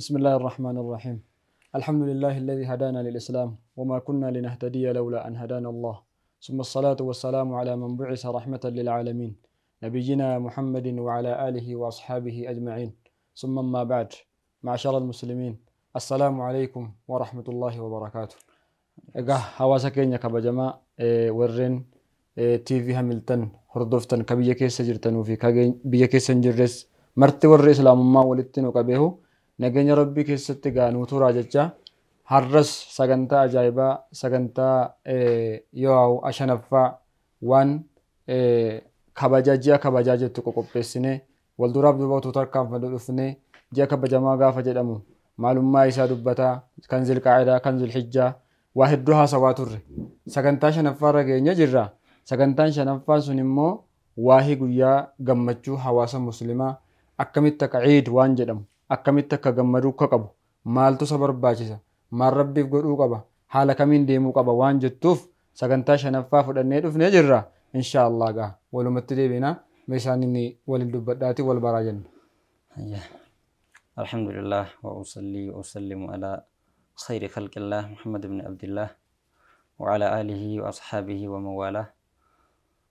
بسم الله الرحمن الرحيم. الحمد لله الذي هدانا للإسلام وما كنا لنهتدي لولا أن هدانا الله. ثم الصلاة والسلام على من بعث رحمة للعالمين نبينا محمد وعلى آله وأصحابه أجمعين. ثم ما بعد، معشر المسلمين، السلام عليكم ورحمة الله وبركاته. Egaa hawaasa keenya kabajamaa warreen TV Hamilton hordoftan, ka biyya keessa jirtanuu fi ka biyya keessa hin jirres marti, warri islaamummaa walitti nu qabeehu nageenya rabbii keessatti gaanuu turaa jecha, har'as sagantaa ajaa'ibaa, sagantaa yoo shanaffaa waan kabajaa ji'a kabajaa jettu qoqopheessinee wal duraaf duuba utuu tarkaanfannuu dhufnee, ji'a kabajamaa gaafa jedhamu maalummaa isaa dubbataa, kan Zilqaa'idaa, kan Zilhijjaa, waa hedduu haasawaa turre. Sagantaa shanaffaarra geenya jirra. Sagantaan shanaffaan sun immoo waahii guyyaa gammachuu hawaasa muslimaa, akkamitti akka ciid waan jedhamu, akkamitti akka gammaduu akka qabu, maaltu isa barbaachisa, maal rabbiif godhuu qaba, haala kamiin deemuu qaba waan jettuuf sagantaa shanaffaa fudhannee dhufnee jirra. Insha Allah gaa walumatti deebina, meeshaan inni waliin dubbadhaati wal baraa jenna. الحمد لله وأصلي وأسلم على خير خلق الله محمد بن عبد الله وعلى آله وأصحابه ومن والاه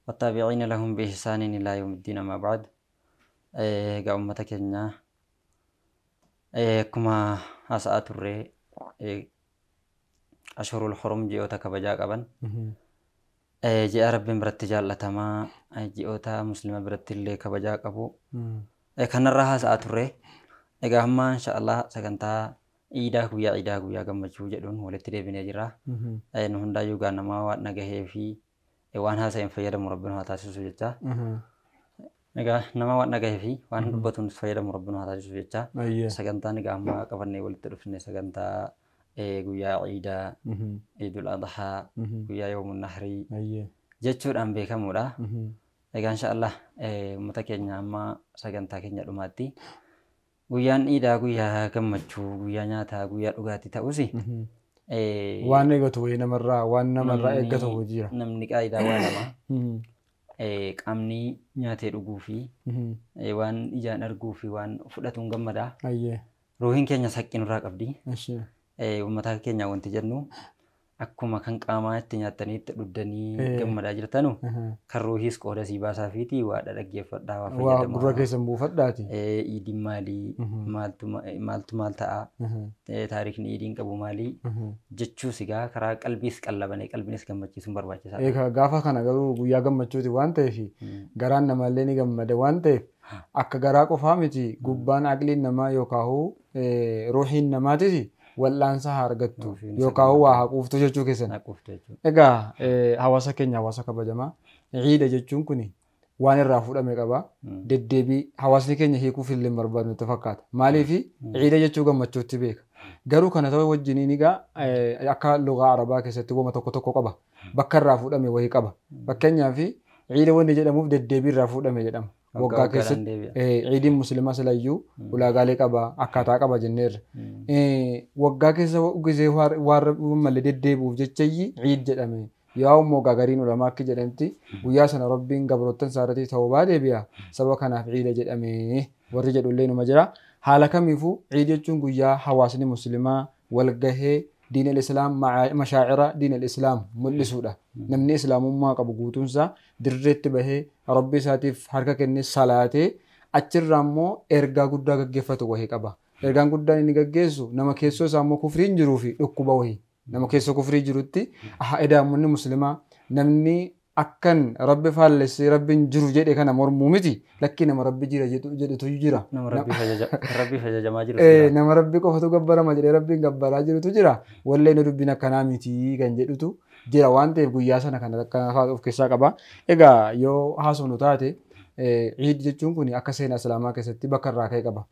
والتابعين لهم بإحسان إلى يوم الدين. ما بعد، egaa uummata keenya, akkuma haasa'aa turre Ashhurul Hurum, ji'oota kabajaa qaban, ji'a rabbiin biratti jaallatamaa, ji'oota muslima biratti illee kabajaa qabu kanarraa haasa'aa turre. Egaa amma insha Allah sagantaa iidaa, guyyaa iidaa, guyyaa gammachuu jedhuun walitti deebinee jira. Nu hundaayyuu gaa namaa waan dhagahee fi waan haasa'een fayyadamu rabbiin haa taasisu jecha. Egaa nama waan dhagahee fi waan dubbatuun fayyadamu rabbiin haa taasisu jecha. Sagantaan egaa amma qabannee walitti dhufne sagantaa guyyaa iidaa, Iidul Adhaa, guyyaa Yoomun Nahrii jechuudhaan beekamuudha. Egaa insha Allah uummata keenya, amma sagantaa keenya dhumaatti. Guyyaan iidaa guyyaa gammachuu, guyyaa nyaataa, guyyaa dhugaatii ta'us waan eegatu wayii namarraa, waan namarraa eeggatu wayii jira. Namni qaayidaa waa lama. Qaamni nyaatee dhuguu fi waan ijaan arguu fi waan fudhatuun gammadaa. Ruuhiin keenya saqqii nurraa qabdi. Uummata keenya wanti jennu, akkuma kan qaamaa itti nyaattanii itti dhuddanii gammadaa jirtanu, kan ruuhiis qooda sii baasaa fiiti waa dhaggeeffadhaa, waa waa fayyadamaa. Gurra keessan buufadhaati. Iidiin maalii, maaltu maaltu maal ta'a, taarikhni iidiin qabu maalii jechuus egaa karaa qalbiis qallabanii qalbiinis gammachiisuun barbaachisaadha. Egaa gaafa kana garuu guyyaa gammachuuti waan ta'eef, garaan namallee ni gammada waan ta'eef, akka garaa qofaa miti, gubbaan aqliin namaa yookaan ruuhiin namaatis wal'aansa haa argattu yookaan waa haa quuftu jechuu keessan. Haa quuftu jechuudha. Egaa hawaasa keenya, hawaasa kabajamaa, ciida jechuun kun waan irraa fuudhame qaba. Deddeebii hawaasni keenya hiikuuf illee hin barbaadu natti fakkaata. Maaliif ciida jechuu gammachuutti beeka. Garuu kana ta'uu wajjiniin egaa akka lugaa arabaa keessatti wama tokko tokko qaba. Bakka irraa fuudhame wayii qaba. Fakkeenyaaf ciida wanni jedhamuuf deddeebii irraa fuudhame jedhama. Waggaa keessatti ciidiin musliimaa silayyuu ulaagaalee qaba, akkaataa qaba jenneerra. Waggaa keessa gisee waan malee deddeebi'uuf jechayyi ciid jedhame. Yaa immoo gariin ulamaa akka jedhanitti guyyaa sana rabbiin gabroottan isaa irratti tawbaa deebi'a. Saba kanaaf ciida jedhame warri jedhullee numa jira. Haala kamiifuu ciid jechuun guyyaa hawaasni musliimaa wal gahee diin al-islaam, mashaa'ira diin al-islaam mul'isuudha. Namni islaamummaa qabu guutuunsaa dirreetti bahee rabbi isaatiif harka kennee salaatee achirraa immoo ergaa guddaa gaggeeffatu wahii qaba. Ergaan guddaan inni gaggeessu nama keessoo isaa immoo kufriin jiruu fi dhukkuba wahii. Nama keessoo kufrii jirutti edaamonni musliimaa namni akkan rabbi faallessee rabbiin jiru jedhe kana mormuu miti, lakkii, nama rabbi jira jedhutu jira. Nama rabbiif ajajamaa jiru. Nama rabbi qofatu gabbarama jedhee rabbiin gabbaraa jirutu jira. Wallee nu dubbiin akkanaa miti kan jedhutu jira waan ta'eef guyyaa sana kana akkana of keessaa qaba. Egaa yoo haasofnu taate, ciid jechuun kun akka seenaa islaamaa keessatti bakka irraa ka'e qaba.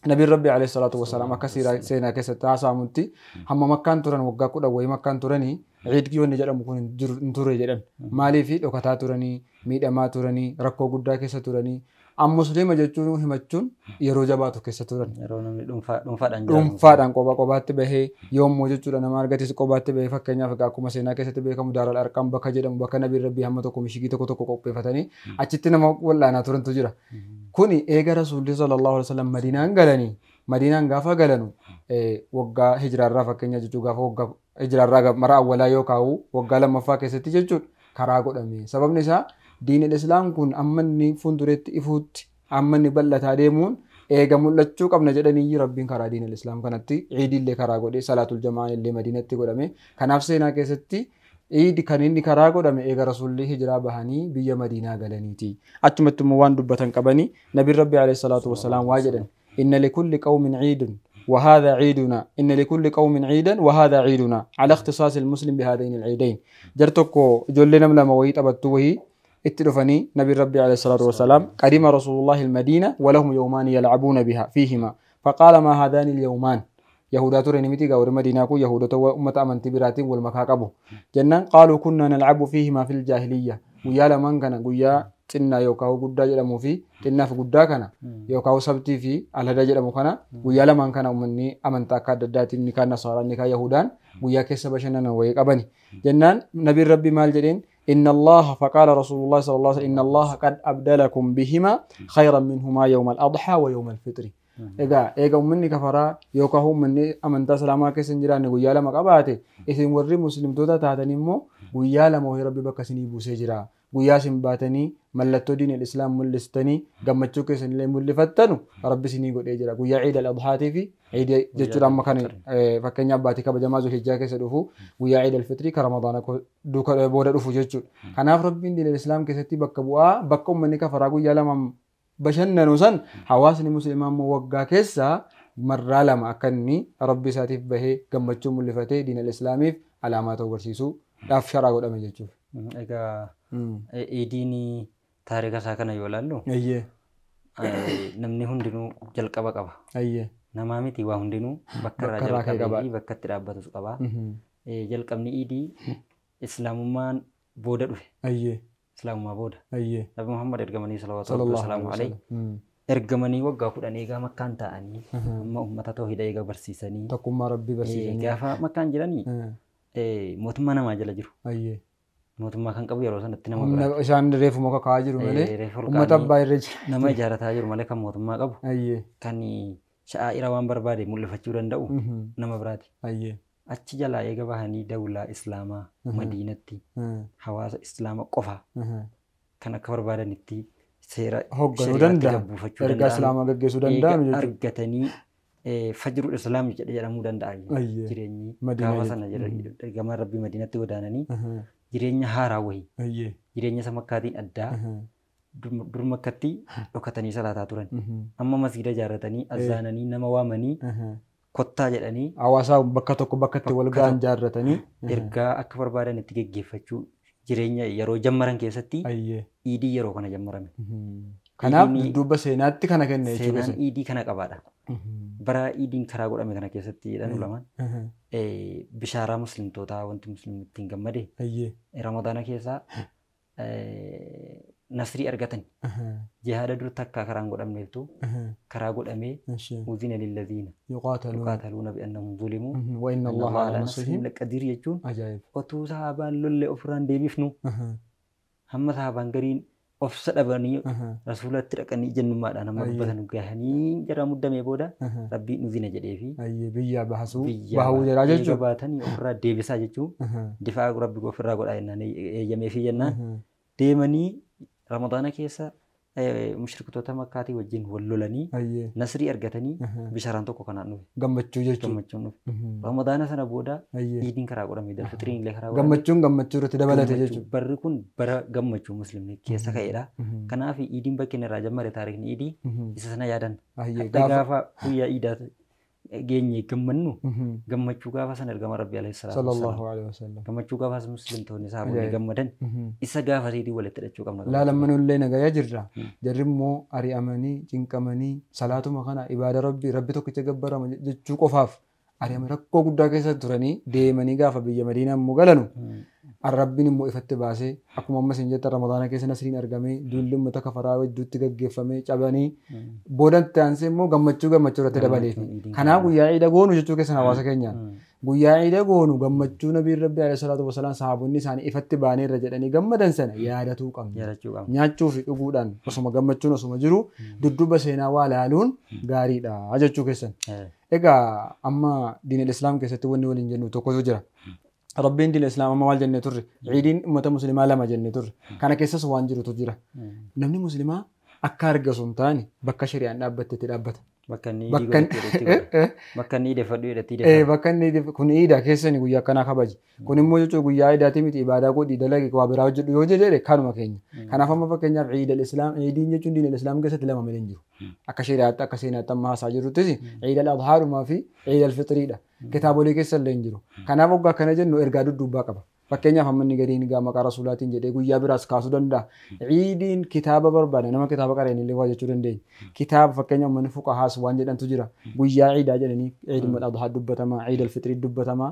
Nabiin Rabbi alayhi salaatu wasalaam akka seenaa keessatti haasa'amutti hamma makkaan turan, waggaa 10 wayii makkaan turanii, ciidii wanni jedhamu kun hin turre jedhan. Maaliif? Dhokataa turanii, miidhamaa turanii, rakkoo guddaa keessa turanii. An musliima jechuun himachuun yeroo jabaatu keessa turan. Yeroo namni dhuunfaadhaan jiraatu. Dhuunfaadhaan kophaa kophaatti bahee, yoommoo jechuudha nama argates kophaatti bahee, fakkeenyaaf egaa akkuma seenaa keessatti beekamu Daaral Arqam bakka jedhamu, bakka Nabiin Rabbii hamma tokko mishigii tokko tokko qopheeffatanii achitti nama wal'aanaa turantu jira. Kuni eega Rasuulli sallallahu alaihi wasallam Madiinaan galanii Madiinaan gaafa galanu waggaa hijiraarraa fakkeenya jechuu gaafa waggaa hijiraarraa mara awwalaa yoo kaa'u waggaa lammaffaa keessatti jechuudha karaa godhame. Sababni isaa diinil islaam kun amma inni fuuldureetti ifuutti amma inni bal'ataa deemuun eega mul'achuu qabna jedhanii rabbiin karaa diinil islaam kanatti ciidiillee karaa godhe salaatul jamaan illee madiinatti godhame. Kanaaf seenaa keessatti ciidi kan inni karaa godhame eega rasuulli hijiraa bahanii biyya madiinaa galaniiti. Achumatti immoo waan dubbatan qabanii nabiin rabbi alayhi salaatu wassalaam waa jedhan inna likulli qawmin ciidun وهذا عيدنا إن لكل قوم عيدا وهذا عيدنا على اختصاص المسلم بهذين العيدين. جرتكو جلنا لما وهي تبتو وهي اتلفني نبي ربي عليه الصلاة والسلام قدم رسول الله المدينة ولهم يومان يلعبون بها فيهما فقال ما هذان اليومان يهودا ترنمتي غور مدينة كو يهودا تو أمة أمنتي براتي والمكاكبو جنان قالوا كنا نلعب فيهما في الجاهلية ويا لمن كان ويا xinnaa yookaan guddaa jedhamuu fi xinnaaf guddaa kana yookaan sabtii fi alhadaa jedhamu kana guyyaa lamaan kana uummanni amantaa akka adda addaatiin ni kaan nasaaraan ni kaan yahudaan guyyaa keessa bashannanan wayii qabani. Jennaan nabiin rabbi maal jedheen إن الله فقال رسول الله صلى الله عليه وسلم إن الله قد أبدلكم بهما خيرا منهما يوم الأضحى ويوم الفطر. Egaa eega uummanni kafaraa yookaan uummanni amantaa islaamaa keessa hin jiraanne guyyaa lama qabaate isin warri muslimtoota taatan immoo guyyaa lama wayii rabbi bakka isinii buusee jira. Guyyaa isin baatanii mallattoo diinil islaam mul'istanii gammachuu keessan illee mul'ifattanu rabbi isinii godhee jira. Guyyaa ciida al-adhaatii fi ciida jechuudha amma kan fakkeenyaaf baatii kabajamaa Zulhijjaa keessa dhufu guyyaa ciida al-fitrii kan Ramadaana duuka booda dhufu jechuudha. Kanaaf rabbiin diinil islaam keessatti bakka bu'aa bakka uummanni kafaraa guyyaa lama bashannanu san hawaasni musliimaa immoo waggaa keessa marraa lama akka inni rabbi isaatiif bahee gammachuu mul'ifatee diinil islaamiif alaamaa ta'uu agarsiisuudhaaf sharaa godhame jechuudha. Egaa iidiin taarika isaa kana yoo ilaallu namni hundinuu jalqaba qaba. Namaa miti waa hundinuu bakka irraa jalqabee fi bakka itti dhaabbatus qaba. Jalqabni iidii islaamummaan booda dhufe. Islaamummaa booda. Nabi Muhammad ergamanii sallallahu alaihi ergamanii waggaa 10 eegaa makkaan taa'anii amma uummata tawhiida eegaa barsiisanii tokkummaa rabbii barsiisanii gaafa makkaan jiranii mootummaa namaa jala jiru. Mootummaa kan qabu yeroo sanatti nama biraati. Isaan reefuma kakaa'aa jiru malee uummata abbaa irra jira. Nama ijaarrataa jiru malee kan mootummaa qabu. Kan sha'aa'ira waan barbaade mul'ifachuu danda'u nama biraati. Achi jalaa eega bahanii dawlaa islaamaa Madiinatti hawaasa islaama qofa kan akka barbaadanitti seera hoogganuu danda'an ergaa islaamaa gaggeessuu danda'an jechuudha. Argatanii fajrul islaam jedhamuu danda'a jireenyi gaafa sana ergamaan rabbii Madiinatti godaananii jireenya haaraa wayii jireenya isa makkaatiin addaa dur makkatti dhokatanii salaataa turan amma masgiida ijaarratanii azzaananii nama waamanii kottaa jedhanii hawaasa bakka tokko bakkatti wal ga'an ijaarratanii ergaa akka barbaadan itti geggeeffachuu jireenya yeroo jammaran keessatti iidii yeroo kana jammarame. Kanaaf dudduuba seenaatti kana kenne jechuudha. Seenaan iidii kana qabaadha. Bara iidiin karaa godhame kana keessatti jedhan ulamaan bishaaraa muslimtootaa wanti muslimni ittiin gammade Ramadaana keessaa nasrii argatan jihaada dur takkaa karaan godhamneeftu karaa godhamee uzina lillaziina yuqaataluuna bi'annahum zulimuu wa inna Allaha ala nasrihim laqadiir jechuun otuu sahaabaan lolle ofirraan deebifnu hamma sahaabaan gariin ofsa dhabanii rasuulatti dhaqanii jennummaadhaan hamma dubbatan gahanii jara muddamee booda rabbiin uzina jedhee fi biyyaa bahuu jedhaa jechuudha. Baatanii ofirraa deebisaa jechuun difaa rabbi ofirraa godhaa jennaan eeyyamee fi jennaan deemanii Ramadaana keessa mushriktoota makkaatii wajjin wal lolanii nasrii argatanii bishaaraan tokko kanaan dhufe. Gammachuu jechuudha. Gammachuun dhufe. Ramadaana sana booda iidiin karaa godhame fixiriin illee karaa godhame. Gammachuun gammachuu irratti dabalate jechuudha. Barri kun bara gammachuu muslimni keessa ka'edha. Kanaaf iidiin bakki inni irraa jammare taarikni iidii isa sana yaadanna. Gaafa guyyaa iidaa geenye gammannu gammachuu gaafa sana ergama rabbi alayhi sallallahu alaihi wasallam gammachuu gaafa muslimtoonni sahaabonni gammadan isa gaafa seetii walitti hidhachuu qabna. Laalammanullee nagayaa jirra. Jarri immoo ari'amanii cinqamanii salaatuma kana ibaada rabbi rabbi tokkicha gabbarama jechuu qofaaf ari'amanii rakkoo guddaa keessa turanii deemanii gaafa biyya Madiinaa immoo galanu Rabbiin immoo ifatti baasee akkuma ammas hin jettan Ramadaana keessa nasriin argamee duulli uummata kafaraa gidduutti gaggeeffamee cabanii boodatti aansee immoo gammachuu gammachuu irratti dabaleefi. Kanaaf guyyaa ciida goonu jechuu keessan hawaasa keenyaan. Guyyaa ciida goonu gammachuu Nabiin Rabbi alayhi salaatu wasalaam sahaabonni isaanii ifatti baaneerra jedhanii gammadan sana yaadatuu qabna. Nyaachuu fi dhuguudhaan osuma gammachuun osuma jiru dudduuba seenaa waa laaluun gaariidha jechuu keessan. Egaa amma diinil islaam keessatti wanni waliin jennu tokkotu jira. Rabbiin diinil islaam amma maal jennee turre? Ciidiin uummata musliimaa lama jennee turre. Kana keessas waan jirutu jira. Namni musliimaa akka arga osoo hin taane bakka shari'aan dhaabbattetti dhaabbata. Bakka inni iideffadhu jedhatti iideffata. Bakka inni kun iidaa keessani guyyaa akkanaa kabaji. Kun immoo jechuun guyyaa iidaati miti ibaadaa godhi dalagi waa biraa hojjedhu yoo jedhe kanuma keenya. Kanaaf amma fakkeenyaaf ciidal islaam ciidiin jechuun diinal islaam keessatti lama malee hin jiru. Akka shari'aatti akka seenaatti amma haasaa jirruttis ciidal adhaarumaa fi ciidal fixriidha. Kitaabolee keessa illee hin jiru. Kanaaf waggaa akkana jennu ergaa dudduubbaa qaba. Fakkeenyaaf amma inni gadiin egaa maqaa rasuulaatiin jedhee guyyaa biraas kaasuu danda'a. Ciidiin kitaaba barbaada nama kitaaba qareen illee waa jechuu dandeenya. Kitaaba fakkeenyaaf manni fuqahaas waan jedhantu jira. Guyyaa ciidaa jedhanii ciidul adhaa dubbatamaa, ciidal fixrii dubbatamaa.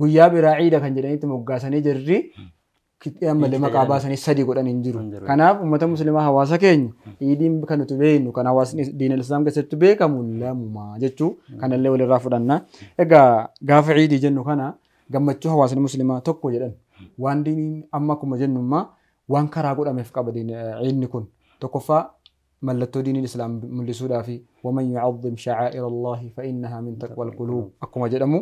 Guyyaa biraa ciida kan jedhanitti moggaasanii jirri ammallee maqaa baasanii sadi godhan hin jiru. Kanaaf uummata musliimaa hawaasa keenya ciidiin kan nuti beeknu kan hawaasni diinal islaam keessatti beekamu lamumaa jechuu kanallee walirraa fudhanna. Egaa gaafa ciidii jennu kana gammachuu hawaasni musliimaa tokko jedhan waan diiniin amma akkuma jennummaa waan karaa godhameef qaba ciidni kun tokkoffaa mallattoo diiniin islaam mul'isuudhaafi waman yucazim shacaa'ira Allaahi fa innahaa min taqwal quluub akkuma jedhamu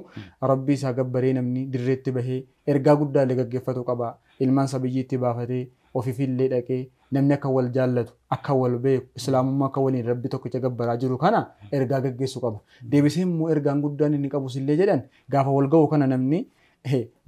rabbii isaa gabbaree namni dirreetti bahee ergaa guddaa illee gaggeeffatu qaba ilmaan sabiyyiitti baafatee ofiifillee dhaqee namni akka wal jaallatu akka wal beeku islaamummaa akka waliin rabbi tokkicha gabbaraa jiru kana ergaa gaggeessu qaba. Deebisee immoo ergaan guddaan inni qabus illee jedhan gaafa wal ga'u kana namni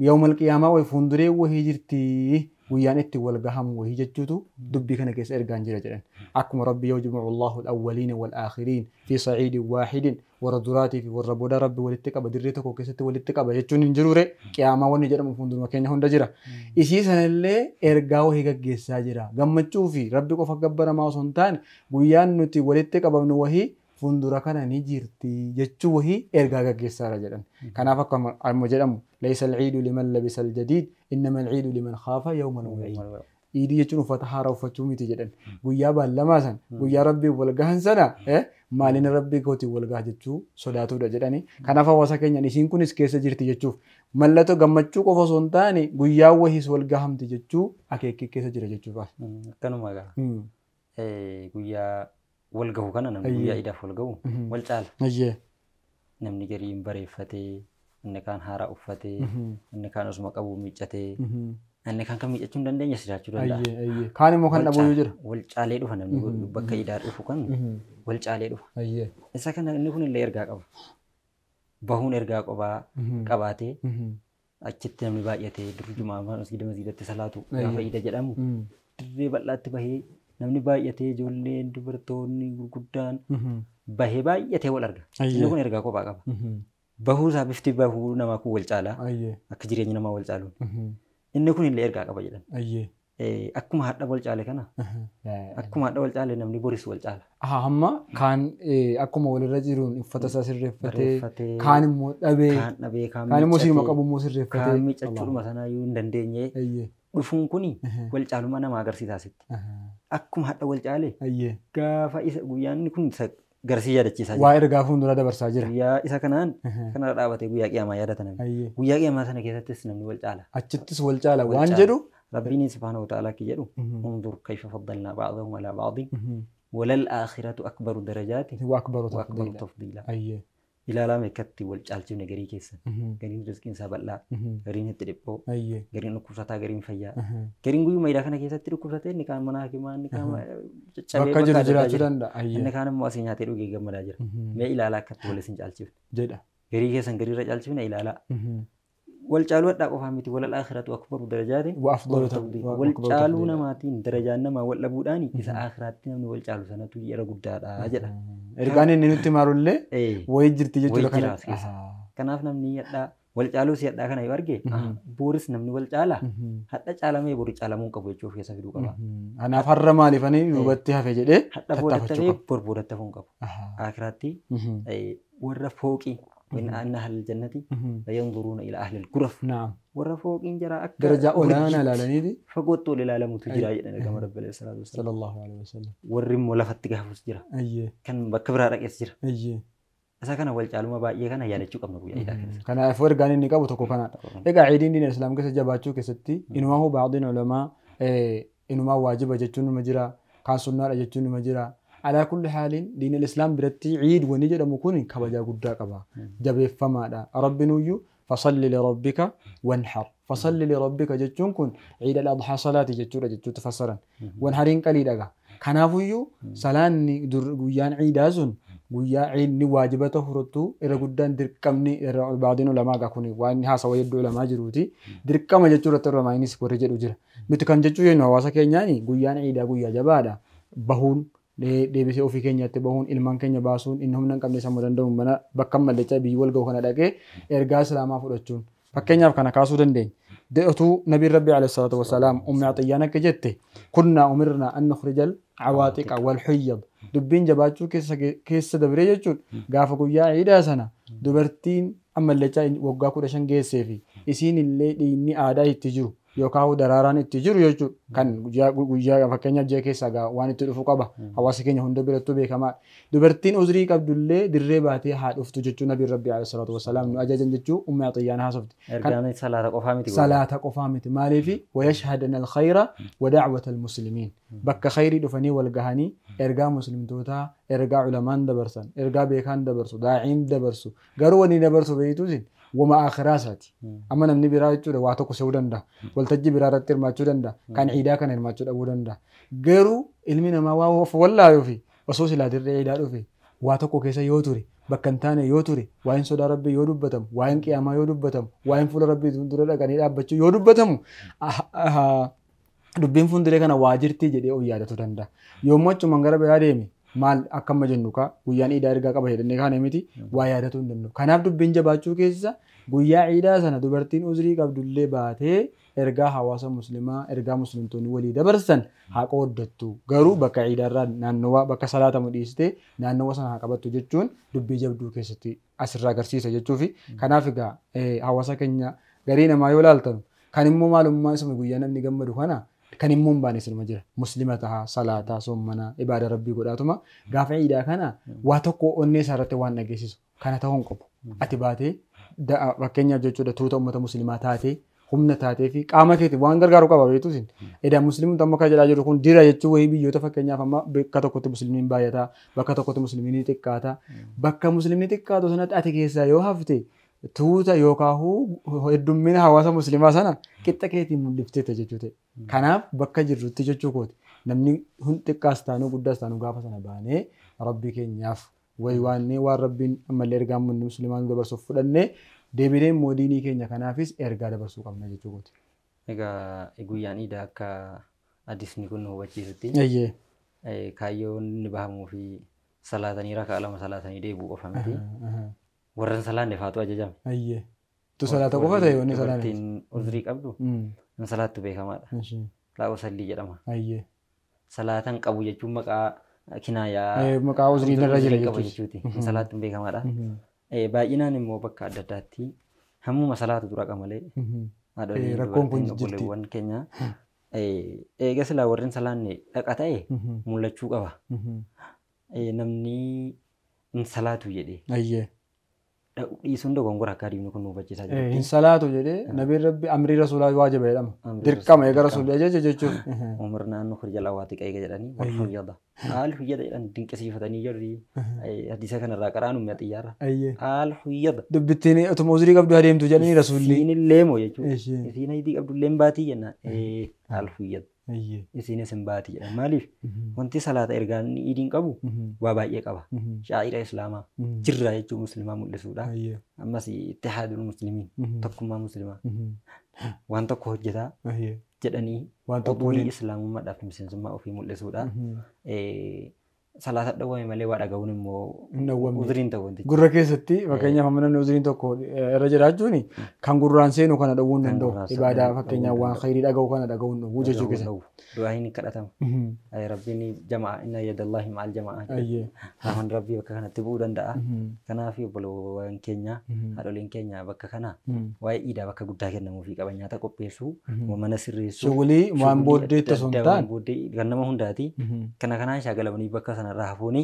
yawmal qiyaamaa wayi fuulduree wahii jirti guyyaan itti wal gahamu wahii jechuutu dubbii kana keessa ergaan jira jedhan. Akkuma rabbi yajma'u Allahu al-awwaliina wal-aakhiriin fi sa'iidin waahidin warra duraatii fi warra booda rabbi walitti qaba dirree tokko keessatti walitti qaba jechuun hin jirure qiyaamaa wanni jedhamu fuulduruma keenya hunda jira. Isii sanallee ergaa wahii gaggeessaa jira. Gammachuu fi rabbi qofa gabbaramaa osoo hin taane guyyaan nuti walitti qabamnu wahii fuuldura kana ni jirti jechuu wahii ergaa gaggeessaara jedhan. Kanaaf akkuma amma jedhamu laysa al-ciidu liman labisa al-jadiid innama al-ciidu liman khaafa yawma al-waciid. Ciidii jechuun uffata haaraa uffachuu miti jedhan. Guyyaa baallamaa sana guyyaa rabbii wal gahan sana maaliin rabbii kootiin wal gaha jechuu sodaatudha jedhani. Kanaaf hawaasa keenyaan isiin kunis keessa jirti jechuuf mallattoo gammachuu qofa osoo hin taane guyyaa wahiis wal gahamti jechuu akeekkii keessa jira jechuuf. Akkanuma egaa guyyaa wal gahu kana namni guyyaa iidaaf wal gahu wal caala. Namni gariin bareeffatee, inni kaan haaraa uffatee, inni kaan osuma qabu miiccatee, inni kaan kan miiccachuu hin dandeenye jiraachuu danda'a. Kaan immoo kan dhabuu jira. Wal caalee dhufa namni bakka iidaa dhufu kan wal caalee dhufa. Isa kana inni kun illee ergaa qaba. Bahuun ergaa qobaa qabaatee achitti namni baay'atee dur jumaa masgida masgidatti salaatu gaafa iida jedhamu dirree bal'aatti bahee namni baay'atee ijoolleen dubartoonni gurguddaan bahee baay'atee wal arga. Inni kun ergaa kophaa qaba. Bahuu isaa bifti bahuu namaa kun wal caalaa akka jireenya namaa wal caaluun. Inni kun illee ergaa qaba jedhan. Akkuma hadha wal caale kana akkuma hadha wal caale namni boris wal caala. Hamma kaan akkuma walirra jiruun uffata isaa sirreeffatee kaan immoo dhabee kaan immoo siima qabu immoo sirreeffatee kaan miiccachuudhuma sanaayyuu hin dandeenye dhufuun kuni wal caalummaa nama agarsiisa asitti. Akkuma hadha wal caale gaafa isa guyyaan kun garsii yaadachiisaa jira. Waa ergaa fuuldura dabarsaa jira. Guyyaa isa kanaan kanarra dhaabatee guyyaa qiyaamaa yaadata namni. Guyyaa qiyaamaa sana keessattis namni wal caala. Achittis wal caala waan jedhu. Rabbiin subhaanahu wa ta'ala akka jedhu unzur kayfa faddalnaa ba'dahum alaa ba'din walal aakhiratu akbaru darajaati wa akbaru tafdiila. Ilaalaa meeqatti wal caalchifne garii keessan. Gariin riskiin isaa bal'aa, gariin itti dhiphoo, gariin dhukkubsataa, gariin fayyaa. Gariin guyyuma idaa kana keessatti dhukkubsatee inni kaan mana hakimaa, inni kaan caccabee bakka jiru jiraachuu danda'a. Inni kaan immoo asii nyaatee dhugee gammadaa jira. Mee ilaalaa akkatti wal isin caalchifne. Jedha. Garii keessan gariirra caalchifne ilaalaa. Wal caaluu hadhaa qofaa miti walal aakhiratu akbaru darajaatiin wal caaluu namaatiin darajaan namaa wal dhabuudhaan isa aakhiraatti namni wal caalu sanatu yeroo guddaadha jedha. Ergaan inni nutti maalullee wayii jirti jechuudha kana. Kanaaf namni hadhaa wal caaluu si hadhaa kana yoo arge boris namni wal caala hadha caalamee bori caalamuu qabu jechuu of keessa fiduu qaba. Kanaaf har'a maaliifanii duubatti hafe jedhee hadha boodatti hafee bor boodatti hafuu hin qabu. Aakhiraatti warra fooqii وإن أهل الجنة لينظرون إلى أهل الغرف. نعم. ورفوق جرى أكثر درجة أولانا لا لنيدي فقلت للعالم تجرى كما رب الصلاة والسلام صلى الله عليه وسلم. والرم ولفت تجاه جرى. أيه. كان بكبر رأس جرى. أيه. Isa kana wal caaluma baay'ee kana yaadachuu qabna guyyaa iidaa keessa. Kanaafuu ergaan inni qabu tokko kanadha. Egaa ciidiin diina islaam keessa jabaachuu keessatti inumaa hoo baadiin ulamaa inumaa waajiba jechuun numa jira, kaan sunnaadha jechuun numa jira. Alaa kulli haaliin diina islaam biratti ciid wani jedhamu kun kabajaa guddaa qaba. Jabeeffamaadha. Rabbinuyyuu fasalli lirabbika wanhar. Fasalli lirabbika jechuun kun ciida al-adhaa salaati jechuudha jechuutti fassaran. Wanhariin qaliidha. Kanaafuyyuu salaanni guyyaan ciidaa sun guyyaa ciidni waajiba ta'u irra guddaan dirqamni irra baadiin ulamaa gaa kun waan haasawa hedduu ulamaa jiruuti. Dirqama jechuu irratti ulamaanis warri jedhu jira. Nuti kan jechuu jennu hawaasa keenyaani guyyaan ciidaa guyyaa jabaadha. Bahuun deebisee ofii keenyatti bahuun ilmaan keenya baasuun inni humna hin qabne sammuu danda'u mana bakka mallechaa biyyi wal ga'u kana dhaqee ergaa islaamaa fudhachuun. Fakkeenyaaf kana kaasuu dandeenya. Otuu nabiin rabbi alayhi salaatu wasalaam ummi Atiyyaan akka jette kunnaa umirnaa an nukhrijal cawaatiqa wal huyyad. Dubbiin jabaachuu keessa dabree jechuun gaafa guyyaa ciidaa sana dubartiin ammallechaa waggaa 15 geessee fi isiin illee dhiinni aadaa itti jiru yookaan daraaraan itti jiru jechuudha. Kan guyyaa fakkeenyaaf ji'a keessaa waan itti dhufu qaba. Hawaasa keenya hunda birattuu beekamaadha. Dubartiin uzrii qabdullee dirree baatee haa dhuftu jechuun nabiin rabbi alayhi salaatu wasalaam nu ajajan jechuu ummi Atiyyaan haasofti. Ergaan salaata qofaa miti. Salaata qofaa miti. Maaliif wayashhadana alkhayra wa da'wata almuslimiin. Bakka khayrii dhufanii wal gahanii ergaa muslimtootaa, ergaa ulamaan dabarsan, ergaa beekaan dabarsu, daa'iin dabarsu. Garuu wanni dabarsu beektuusin wama akhiraa isaati. Amma namni biraa jechuudha waa tokko se'uu danda'a. Waltajjii biraa irratti hirmaachuu danda'a. Kan ciidaa kana hirmaachuu dhabuu danda'a. Garuu ilmi namaa waa of wallaaluu fi osoo silaa dirree ciidaa dhufe waa tokko keessa yoo ture bakka hin taane yoo ture waa'een sodaa rabbii yoo dubbatamu waa'een qiyaamaa yoo dubbatamu waa'een fuula rabbii dura dhaqanii dhaabbachuu yoo dubbatamu dubbiin fuulduree kana waa jirtii jedhee of yaadatu danda'a. Yommuu achumaan gara biraa deeme maal akka amma jennu kaa guyyaan ciidaa ergaa qaba jedhanii kaane miti waa yaadatuu hin danda'u. Kanaaf dubbiin jabaachuu keessa guyyaa ciidaa sana dubartiin uzrii qabdullee baatee ergaa hawaasa muslimaa ergaa muslimtoonni walii dabarsan haa qooddattu. Garuu bakka ciidaarraa naannawaa bakka salaatamu dhiistee naannawa sana haa qabattu jechuun dubbii jabduu keessatti asirraa agarsiisa jechuufi. Kanaaf egaa hawaasa keenya garii namaa yoo ilaaltan kan immoo maalummaa isuma guyyaa namni gammadu kana kan immoo hin baane sinuma jira. Muslima tahaa, salaataa, soommanaa, ibaada rabbii godhaatuma gaafa ciidaa kana waa tokko onnee isaa irratti waan dhageessisu kana ta'uu hin qabu. Ati baatee fakkeenyaaf jechuudha tuuta uummata muslimaa taatee humna taatee fi qaama keetiin waan gargaaru qaba beektuusin. Edaa muslimni amma kan jedhaa jiru kun dira jechuun wayii biyyoota fakkeenyaaf amma bakka tokkotti muslimni baay'ataa, bakka tokkotti muslimni xiqqaata. Bakka muslimni xiqqaatu sanatti ati keessaa yoo hafte tuuta yookaan heddummina hawaasa muslimaa sana qixxa keetiin mul'ifteetta jechuu ta'e. Kanaaf bakka jirrutti jechuu kooti. Namni xiqqaas taanuu guddaas taanuu gaafa sana baanee rabbii keenyaaf wayi waannee waan rabbiin ammallee ergaa muslimaa nu dabarsuuf fudhannee deebinee immoo diinii keenya kanaafis ergaa dabarsuu qabna jechuu kooti. Egaa guyyaan iidaa akka hadiisni kun nu hubachiisutti kaayyoon inni bahamuu fi salaatanii rakaa lama salaatanii deebi'uu qofa miti. Warreen salaanne faatu ajajame. Tu salaata qofa ta'e wanni salaanne. Dubartiin uzrii qabdu hin salaattu beekamaadha. Laa usallii jedhama. Salaatan qabu jechuun maqaa kinaayaa maqaa uzrii irra jira jechuuti. Hin salaattu beekamaadha. Baay'inaan immoo bakka adda addaatti hammuma salaatu dura qamalee haadholii Rakkoon kun jirti. Obboleewwan keenya eega silaa warreen salaanne dhaqa ta'e mul'achuu qaba. Namni hin salaatu jedhee. Dhiisuun dogongora akka adiifni kun nu hubachiisaa jira. Hin salaatu jedhee nabiin rabbi amrii rasuulaa waajiba jedhama. Dirqama eega rasuulli ajaje jechuuf. Umirnaa an nukhrija al-awaatiqa eega jedhanii wal huyyada. Al huyyada jedhan dinqisiifatanii jirri hadiisa kanarraa qaraan ummi xiyyaarra. Al huyyada. Dubbittiin otuma uzrii qabdu adeemtu jedhanii rasuulli. Isiin illee moo jechuudha. Isiin haydii qabdu illee baatii jenna. Al huyyada. Isiinis hin baati jedhan. Maaliif wanti salaata ergaan iidiin qabu waa baay'ee qaba. Shaa'ira islaamaa jirra jechuun muslimaa mul'isuudha. Ammas ittihaadul muslimiin tokkummaa muslimaa waan tokko hojjetaa jedhanii oduu islaamummaadhaaf miseensummaa ofii mul'isuudha. Salaata dhawwame malee waa dhaga'uun immoo uzriin ta'u wantichi. Gurra keessatti fakkeenyaaf amma namni uzriin tokko irra jiraachuun kan gurraan seenu kana dhowwuu hin danda'u. Ibaadaa fakkeenyaaf waan khayrii dhaga'u kana dhaga'uu hin dhowwu jechuu keessatti. Du'aayin kadhatama. Rabbiin jama'a inna yadallahi ma'al jama'a. Rahman rabbii bakka kanatti bu'uu danda'a. Kanaaf obboleewwan keenya haadholiin keenya bakka kana waa'ee iidaa bakka guddaa kennamuufii qaba. Nyaata qopheessuu, mana sirreessuu. Shughulii waan booddeetti osoo hin taane. Kan nama hundaati. Kana kanaan shaakalanii bakka sana sanarraa hafuuni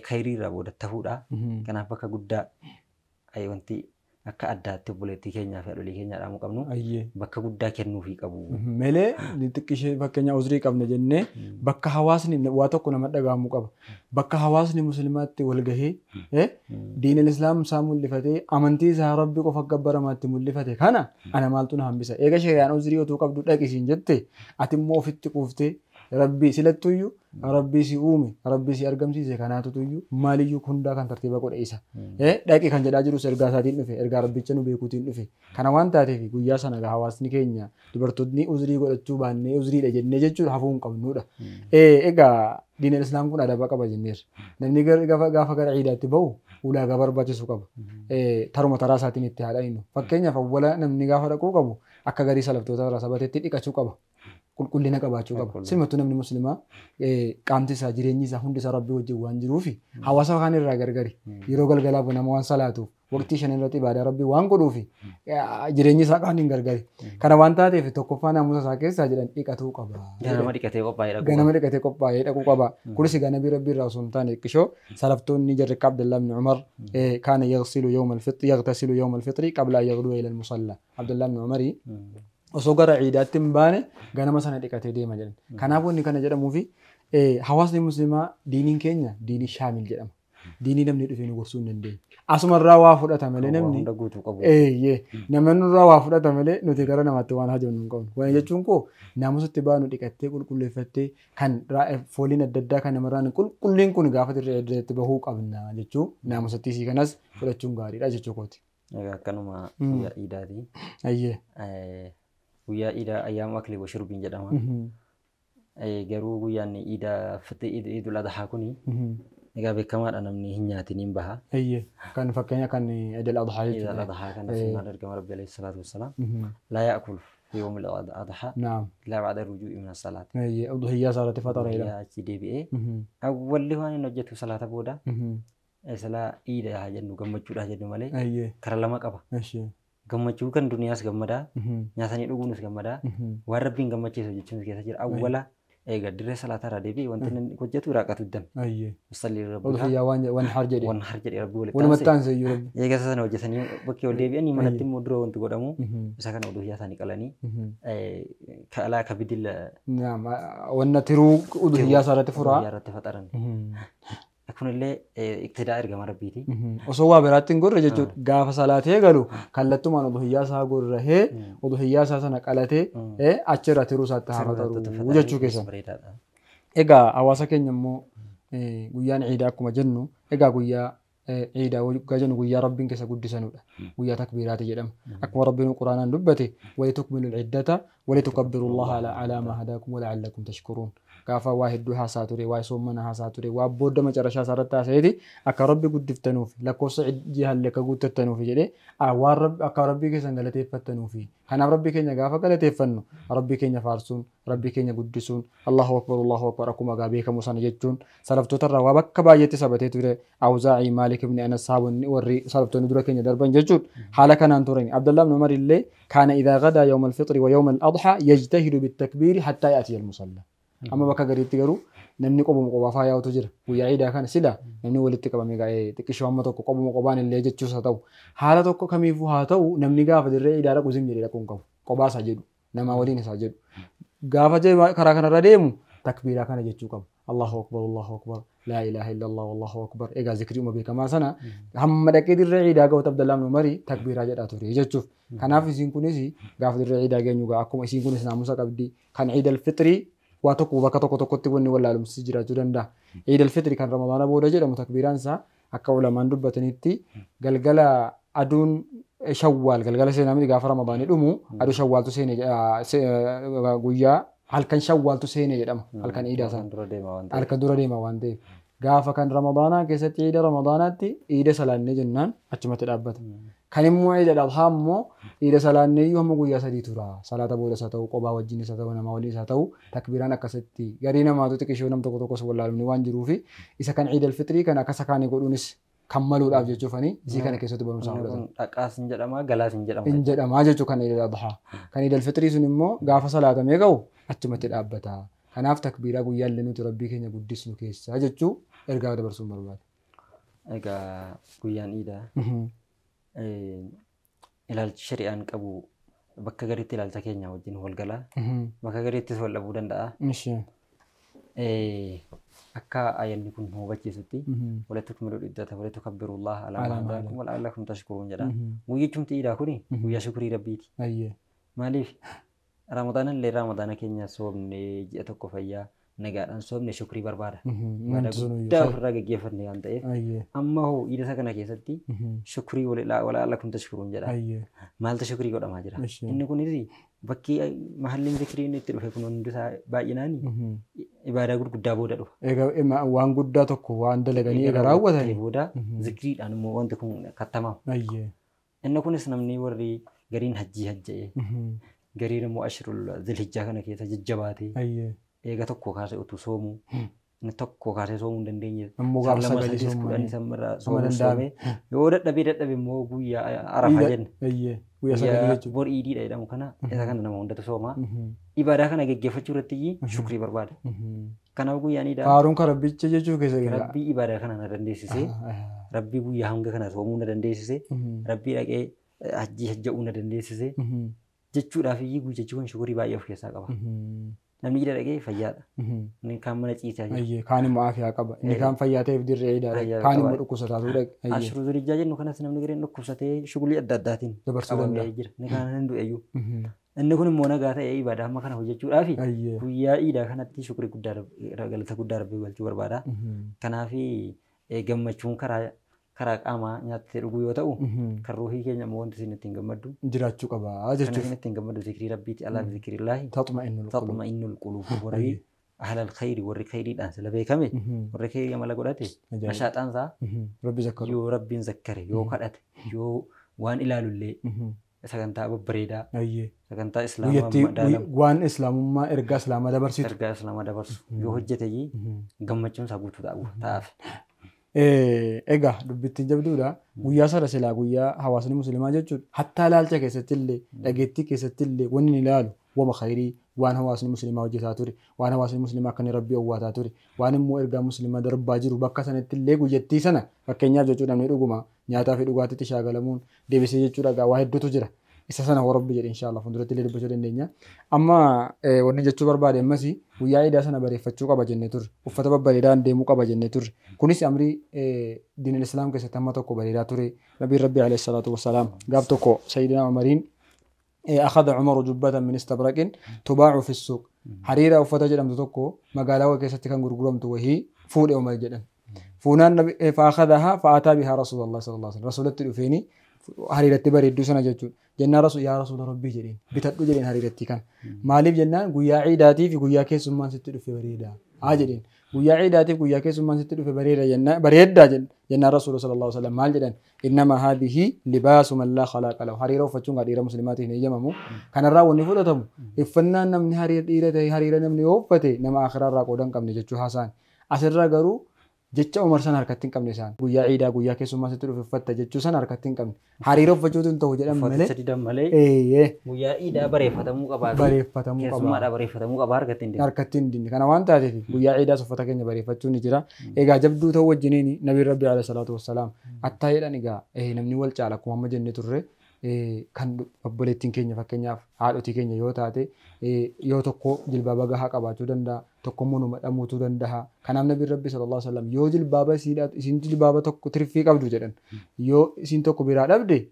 khayrii irraa booda tahuudha. Kanaaf bakka guddaa wanti akka addaatti obboleettii keenyaa fi haadholii keenyaa dhaamuu qabnu bakka guddaa kennuufii qabu. Malee xiqqishee fakkeenya uzrii qabna jennee bakka hawaasni waa tokko nama dhagahamuu qaba. Bakka hawaasni musliimaatti wal gahee diinal islaam isaa mul'ifatee amantii isaa rabbi qofa gabbaramaatti mul'ifate kana ana maaltu na hambisa. Eega shari'aan uzrii otuu qabdu dhaqisiin jette ati immoo ofitti quuftee rabbii silattuyyuu rabbii si uume rabbii si argamsiise kanaatutuyyuu maaliyyuu hundaa kan tartiiba godhe isa. Dhaqi kan jedhaa jirus ergaa isaatiin dhufe ergaa rabbicha nu beekuutiin dhufe. Kana waan taateef guyyaa sana egaa hawaasni keenya dubartoonni uzrii godhachuu baannee uzriidha jennee jechuudha hafuu hin qabnudha. Egaa diinal islaam kun adaba qaba jenneerra. Namni gaafa gara ciidaatti bahu ulaagaa barbaachisu qaba. Taruma taraa isaatiin itti haadha inni. Fakkeenyaaf awwala namni gaafa dhaquu qabu akka garii salaftoota irraa sabateetti dhiqachuu qaba. Qulqullina qabaachuu qaba. Simattuu namni musliimaa qaamti isaa jireenyi isaa hundi isaa rabbii wajjin waan jiruufi hawaasa kaan irraa gargari yeroo galgalaa nama waan salaatuuf waqtii shan irratti ibaadaa rabbii waan godhuufi jireenyi isaa kaan hin gargari. Kana waan taateef tokkoffaa naamusa isaa keessaa jedhan dhiqatuu qaba. Ganama dhiqatee qophaa'ee dhaquu qaba. Ganama dhiqatee qophaa'ee dhaquu qaba. Kunis egaa nabii rabbii irraa osoo hin taane xiqqishoo salaftoonni jarri akka Abdullah ibn Umar kaana yaghsilu yawma al-fitri yaghtasilu yawma al-fitri qabla an yaghduwa ila al-musalla. Abdullah ibn Umari osoo gara ciidaatti hin baane ganama sana dhiqatee deema jedhan. Kanaaf wanni kana jedhamuufi hawaasni musliimaa diiniin keenya diinii shaamil jedhama. Diinii namni dhufee nu gorsuu hin dandeenye. Asumarraa waa fudhata malee namni namni nurraa waa fudhata malee nuti gara namaatti waan hajoonu hin qabnu. Kana jechuun koo naamusatti baanu dhiqattee qulqulleeffattee kan fooliin adda addaa kan namarraan qulqulliin kun gaafa dirreetti bahuu qabna jechuu naamusatti isii kanas fudhachuun gaariidha jechuu kooti. Egaa akkanuma guyyaa iidaati. Guyyaa iidaa ayyaamu aklii wa shurbiin jedhama. Garuu guyyaan iidaa iidul adhaa kuni egaa beekamaadha namni hin nyaatin hin baha. Kan fakkeenya kan iidul adhaa jechuudha. Iidul adhaa kan sunnaan ergama rabbi alayhi salaatu wassalaam. Laa yaakul fi yawmil adhaa illaa ba'da rujuu'i min as-salaat. Udhiyyaa isaarratti fatara jedhama. Udhiyyaa achi deebi'ee awwalli waan inni hojjetu salaata booda silaa iida haa jennu gammachuudha haa jennu malee kara lama qaba. Gammachuu kan duniyaas gammadaa nyaatanii dhuguunis gammadaa waan rabbiin gammachiisu jechuun keessa jira awwala eega dirree salaataa irraa deebi'ee wanti inni hojjetu raaqatu dam. Musalli rabbi. Udhiyyaa waan har jedhe. Waan har jedhe rabbi walitti Walumatti aansee iyyuu rabbi. Eega isa sana hojjetanii bakkee ol deebi'anii manatti immoo dura wanti godhamu isa kana udhiyyaa isaanii qalanii kalaa kabidil. Wanna tiruu udhiyyaa isaa irratti furaa. Udhiyyaa irratti faxaran. Kunillee iqtidaa ergama rabbiiti. Osoo waa biraatti hin gorre jechuudha. Gaafa salaatee galu kallattumaan udhiyyaa isaa gorrahee udhiyyaa isaa sana qalatee achirra tiruu isaatti haa faxaru jechuu keessan. Egaa hawaasa keenya immoo guyyaan ciidaa akkuma jennu egaa guyyaa ciidaa waggaa jennu guyyaa rabbiin keessa guddisanudha. Guyyaa takbiiraati jedhama. Akkuma rabbiin quraanaan dubbate walitukmilu al-iddata walitukabbirullaha alaa maa hadaakum wala'allakum tashkuruun. Gaafa waa hedduu haasaa ture, waa soommana haasaa ture, waa booda macarashaa isaarratti haasa'eeti akka rabbi guddiftanuuf lakkoofsa jihaallee akka guuttattanuuf jedhee waan akka rabbii keessan galateeffattanuufi. Kanaaf rabbii keenya gaafa galateeffannu rabbii keenya faarsuun, rabbii keenya guddisuun, Allahu akbar Allahu akbar akkuma gaa beekamu sana jechuun salaftoota irraa waa bakka baay'eetti sabatee ture. Awzaa'ii, Maalik ibn Anas sahaabonni warri salaftoonni dura keenya darban jechuun haala kanaan turani. Abdullah ibn Umar illee kaana idhaa gadaa yawma al-fixri wa yawma al-adhaa yajtahidu bit-takbiiri hattaa ya'tiya al-musallaa. Amma bakka gariitti garuu namni qobuma qobaa faayaatu jira. Guyyaa ciidaa kana sila namni walitti qabame gaa'ee xiqqishoo amma tokko qobuma qobaan illee jechuus haa ta'u. Haala tokko kamiifuu haa ta'u namni gaafa dirree ciidaa dhaqu zim jedhee dhaquu hin qabu. Qobaa isaa jedhu namaa waliin isaa jedhu. Gaafa karaa kanarra deemu takbiiraa kana jechuu qaba. Allahu akbar Allahu akbar laa ilaaha illallah wallahu akbar. Egaa zikriuma beekamaa sana hamma dhaqee dirree ciidaa ga'u Abdallah ibn Umar takbiiraa jedhaa ture jechuuf. Kanaaf isiin kunis gaafa dirree ciidaa geenyu gaa akkuma isiin kunis naamusa qabdi kan ciidal fixrii waa tokko bakka tokko tokkotti wanni wallaalumsi jiraachuu danda'a. Ciidal fixrii kan Ramadaana booda jedhamu takbiiraan isaa akka ulamaan dubbatanitti galgala aduun shawwaal galgala seenaa miti gaafa Ramadaanii dhumu aduu shawwaaltu seene guyyaa halkan shawwaaltu seene jedhama halkan ciidaa sana. Halkan dura deema waan ta'eef. Gaafa kan Ramadaanaa keessatti ciida Ramadaanaatti ciida salaannee jennaan achumatti dhaabbata. Kan immoo ciida adhaa immoo ciida salaannee iyyuu hamma guyyaa sadii tura. Salaata booda isaa ta'u, qobaa wajjin isaa ta'u, nama waliin isaa ta'u takbiiraan akkasitti garii namaatu xiqqishoo nam tokko tokkos wallaalumni waan jiruufi isa kan ciida alfixrii kan akka sakaanii godhuunis kan maluudhaaf jechuufani isii kana keessatti barumsaa fudhatan. Dhaqaas hin jedhamaa galaas hin jedhama. Hin jedhamaa jechuu kan ciida adhaa. Kan ciida alfixrii sun immoo gaafa salaatamee ga'u achumatti dhaabbata. Kanaaf takbiiraa guyyaa illee nuti Rabbii keenya guddisnu keessaa jechuu ergaa dabarsuun barbaada. Egaa guyyaan iidaa ilaalchi shari'aan qabu bakka gariitti ilaalcha keenya wajjin wal galaa bakka gariittis wal dhabuu danda'a. Akka ayyaanni kun hubachiisutti walitti kumilu iddata walitti kabbirullaha alaa maa hadaakum wala'allakum tashkuruun jedha. Guyyichumti iidaa kuni guyyaa shukurii Rabbiiti. Maaliif Ramadaana illee Ramadaana keenya soomnee ji'a tokko fayyaa nagaadhaan soomne shukurii barbaada. Guddaa ofirraa gaggeeffanne waan ta'eef amma hoo iida isa kana keessatti shukurii wala'allakum tashkuruun jedha. Maaltu shukurii godhamaa jira? Inni kunis bakki mahalliin zikriin itti dhufe kun hundisaa baay'inaan ibaadaa gurguddaa booda dhufa. Egaa waan guddaa tokko waan dalaganii egaa raawwatanii booda zikriidhaan immoo wanti kun kattamamu. Inni kunis namni warri gariin hajjii hajja'ee gariin immoo ashirul zilhijjaa kana keessa jajjabaatee eega tokko kaasee utuu soomuu inni tokko kaasee soomuu hin dandeenye lama sadii kudhan isaarraa soomuu soomee yoo dadhabee dadhabe immoo guyyaa Arafaa jenna. Guyyaa bor iidiidha jedhamu kana isa kana nama hundatu sooma. Ibaadaa kana geggeeffachuu irratti shukrii barbaada. Kanaaf guyyaan iidaa. Faaruun kan Rabbicha jechuu keessa jira. Rabbii ibaadaa kana na dandeessisee Rabbii guyyaa hanga kana soomuu na dandeessisee Rabbii dhaqee hajjii hajja'uu na dandeessisee jechuudhaaf iyyuu guyyachi kun shukurii baay'ee of keessaa qaba. Namni iida dhaqee fayyaadha. Inni kaan mana ciisaa jira. Kaan immoo aafiyaa qaba. Inni kaan fayyaa ta'eef dirree iidaa kaan immoo dhukkubsataa dhaqe. Ashiruu Zulhijjaa jennu kanas namni gareen dhukkubsatee shugulii adda addaatiin qabamee jira. Inni kaan hin du'eyyuu. Inni kun immoo nagaa ta'ee ibaadaa amma kana hojjechuudhaaf guyyaa iidaa kanatti shukurii guddaa galata guddaa Rabbii galchuu barbaada. Kanaaf gammachuun karaa qaamaa nyaattee dhuguu yoo ta'u kan ruuhii keenya immoo wanti isin ittiin gammaddu jiraachuu qaba jechuudha. Kan isin ittiin gammaddu zikrii Rabbiiti alaa zikriillaahi tatma'innul quluub warri ahlal khayri warri khayriidhaan sila beekame warri khayrii amala godhate nashaaxaan isaa yoo Rabbiin zakkare yoo kadhate yoo waan ilaalullee sagantaa babbareedaa sagantaa islaamaa madaalamu waan islaamummaa ergaa islaamaa dabarsitu ergaa islaamaa dabarsu yoo hojjete gammachuun isaa guutuu ta'aaf. Egaa dubbittiin jabduudha. Guyyaa sana silaa guyyaa hawaasni musliimaa jechuudha. Hattaa ilaalcha keessatti illee dhageettii keessatti illee wanni ni ilaalu wama khayrii waan hawaasni musliimaa hojjetaa ture waan hawaasni musliimaa akka inni Rabbii owwaataa ture waan immoo ergaa musliimaa darbaa jiru bakka sanatti illee guyyattii sana fakkeenyaaf jechuudha namni dhuguma nyaataa fi dhugaatiitti shaagalamuun deebisee jechuudha waa hedduutu jira. Isa sana hoo Rabbi jedhe inshaAllah fuulduratti illee dubbachuu dandeenya. Amma wanni jechuu barbaade ammas guyyaa iidaa sana bareeffachuu qaba jennee turre. Uffata babbareedaan deemuu qaba jennee turre. Kunis amrii diinil islaam keessatti amma tokko bareedaa ture. Nabiin Rabbi alayhi salaatu wassalaam gaaf tokko Sayyidina Umariin akhadha Umaru jubbatan min istabraqin tubaa'u fi suuq. Hariira uffata jedhamtu tokko magaalaa keessatti kan gurguramtu wahii fuudhe Umar jedhan. Fuunaan fa'akhadhahaa fa'ataa bihaa Rasuulallah sallallahu alaihi wasallam. Rasuulatti dhufeeni hariiratti bareedduu sana jechuudha. Jennaan rasuul yaa rasuula Rabbii jedheen bitadhu jedheen hariiratti kana. Maaliif jennaan guyyaa ciidaatii fi guyyaa keessummaan sitti dhufe bareedaa. Haa jedheen guyyaa ciidaatii fi guyyaa keessummaan sitti dhufe bareeda jennaan bareeddaa jennaan rasuula sallallahu alaihi wasallam maal jedhan innama haadhihi libaasu man laa khalaaqa lahu. Hariira uffachuun gaa dhiira musliimaatiif hin eeyyamamu. Kanarraa wanni fudhatamu uffannaan namni hariira dhiira ta'e hariira namni yoo uffate nama akhiraarraa qooda hin qabne jechuu haasaan. Asirraa garuu jecha Umar sana harkatti hin qabne isaan guyyaa ciidaa guyyaa keessummaa sitti dhufe uffatta jechuu sana harkatti hin qabne hariira uffachuutu hin ta'u jedhan malee Uffaticha malee guyyaa ciidaa bareeffatamuu qabaa bareeffatamuu qaba keessummaadhaa bareeffatamuu qabaa harkatti hin dinne harkatti hin dinne kana waan taateef guyyaa ciidaas uffata keenya bareeffachuun ni jira. Egaa jabduu ta'uu wajjiniin Nabiin Rabbi alayhi salaatu wassalaam attaa jedhan egaa namni wal caala akkuma amma jennee turre kan obboleettiin keenya fakkeenyaaf haadhotii keenya yoo taate yoo tokko jilbaaba gahaa qabaachuu danda'a tokko immoo numa dhamuutuu danda'a. Kanaaf Nabiin Rabbi sallallahu alaihi wasallam yoo jilbaaba isiin jilbaaba tokko tirfii qabdu jedhan yoo isiin tokko biraa dhabde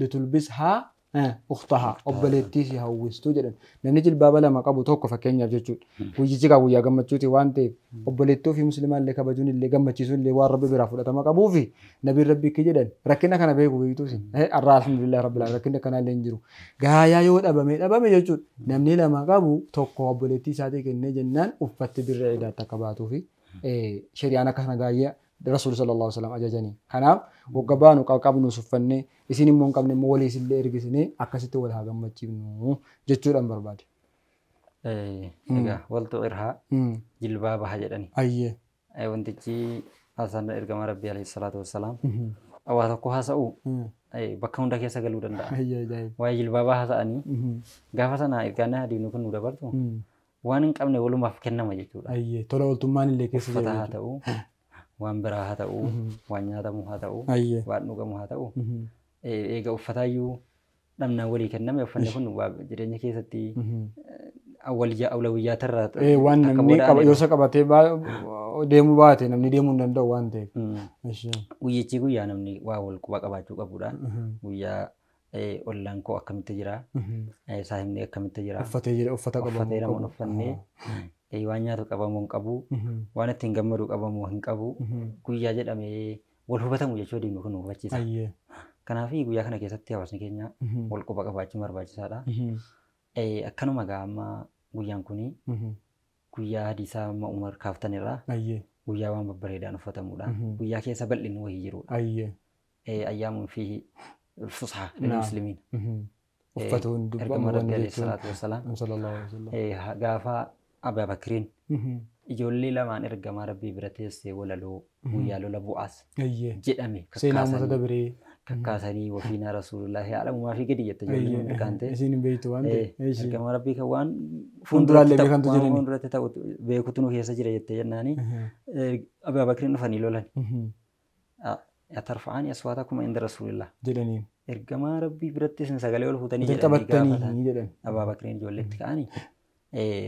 litulbis haa ukhtaha obboleettii si hawwistuu jedhan. Namni jilbaaba lama qabu tokko fakkeenyaaf jechuudha. Guyyichi kaa guyyaa gammachuuti waan ta'eef obboleettii ofii musliimaa illee kabajuun illee gammachiisuun illee waan Rabbi biraa fudhatama qabuufi Nabiin Rabbi akka jedhan rakkina kana beeku beektuu isin. Arraa alhamdulillah rabbil alamin rakkinni akkanaa illee hin jiru. Gaayaa yoo dhabame dhabame jechuudha. Namni lama qabu tokko obboleettii isaatii kennee jennaan uffatti birra iidaatti akka baatuufi shari'aan akka kana gaayyaa Rasuul sallallahu alaihi wasallam ajajanii. Kanaaf wagga baanu qabnu uffannee isin immoo hin qabne immoo waliis illee ergisinee akkasitti wal haa gammachiifnu jechuudhaan barbaade. Egaa waltu irhaa jilbaaba haa jedhani. Ayyee. Wantichi haasaan ergama Rabbii alayhi salaatu wassalaam waa tokko haasa'u bakka hunda keessa galuu danda'a. Waa'ee jilbaabaa haasa'anii gaafa sana ergaan hadiifni kun nu dabartu Waan hin qabne walumaaf kennama jechuudha. Tola ooltummaan illee keessa jira. Uffata haa ta'u, waan biraa haa ta'u, waan nyaatamu haa ta'u, waan dhugamu haa ta'u. Eega uffataayyuu dhamnaan walii kenname uffanni kun jireenya keessatti awwaliyyaata waan namni yoo isa qabatee deemuu baate namni deemuu hin danda'u waan ta'eef. Guyyichi guyyaa namni waa wal quba qabaachuu qabudha. Guyyaa ollaan koo akkamitti jira, saahibni akkamitti jira. Uffatee jira, uffata qabamu. Uffatee namoonni uffannee waan nyaatu qabamuu hin qabu, waan ittiin gammadu qabamuu hin qabu. Guyyaa jedhamee wal hubatamu jechuu diinni kun hubachiisa. Kanaaf guyyaa kana keessatti hawaasni keenya wal quba qabaachuun barbaachisaadha. Akkanuma gaa amma guyyaan kuni guyyaa hadiisaa amma Umar kaaftanirraa guyyaa waan babbareedaan uffatamudha. Guyyaa keessa bal'inni wayii jirudha. Ayyaamuun fi fushaa lil-muslimiin. Uffatuun Ergama Rabbii alayhi salaatu wassalaam gaafa Abaa Bakriin ijoollee lamaan ergamaa Rabbii bira teessee walaloo guyyaa lola bu'aas jedhame kakkaasanii wafiinaa Rasuulullaahi alamumaa fi gadi jette ijoolleen hundi kan ta'e. Isin beektu waan ta'e. Ergamaa Rabbii kan waan fuulduratti ta'u beekutu nu keessa jira jette jennaani Abaa Bakriin dhufanii lolan. Atarfa'anii aswaatakum inda Rasuulillah jedhaniin. Ergamaa Rabbii biratti isin sagalee ol fuutanii jedhanii gaafatan. Abaa Bakriin ijoolleetti ka'anii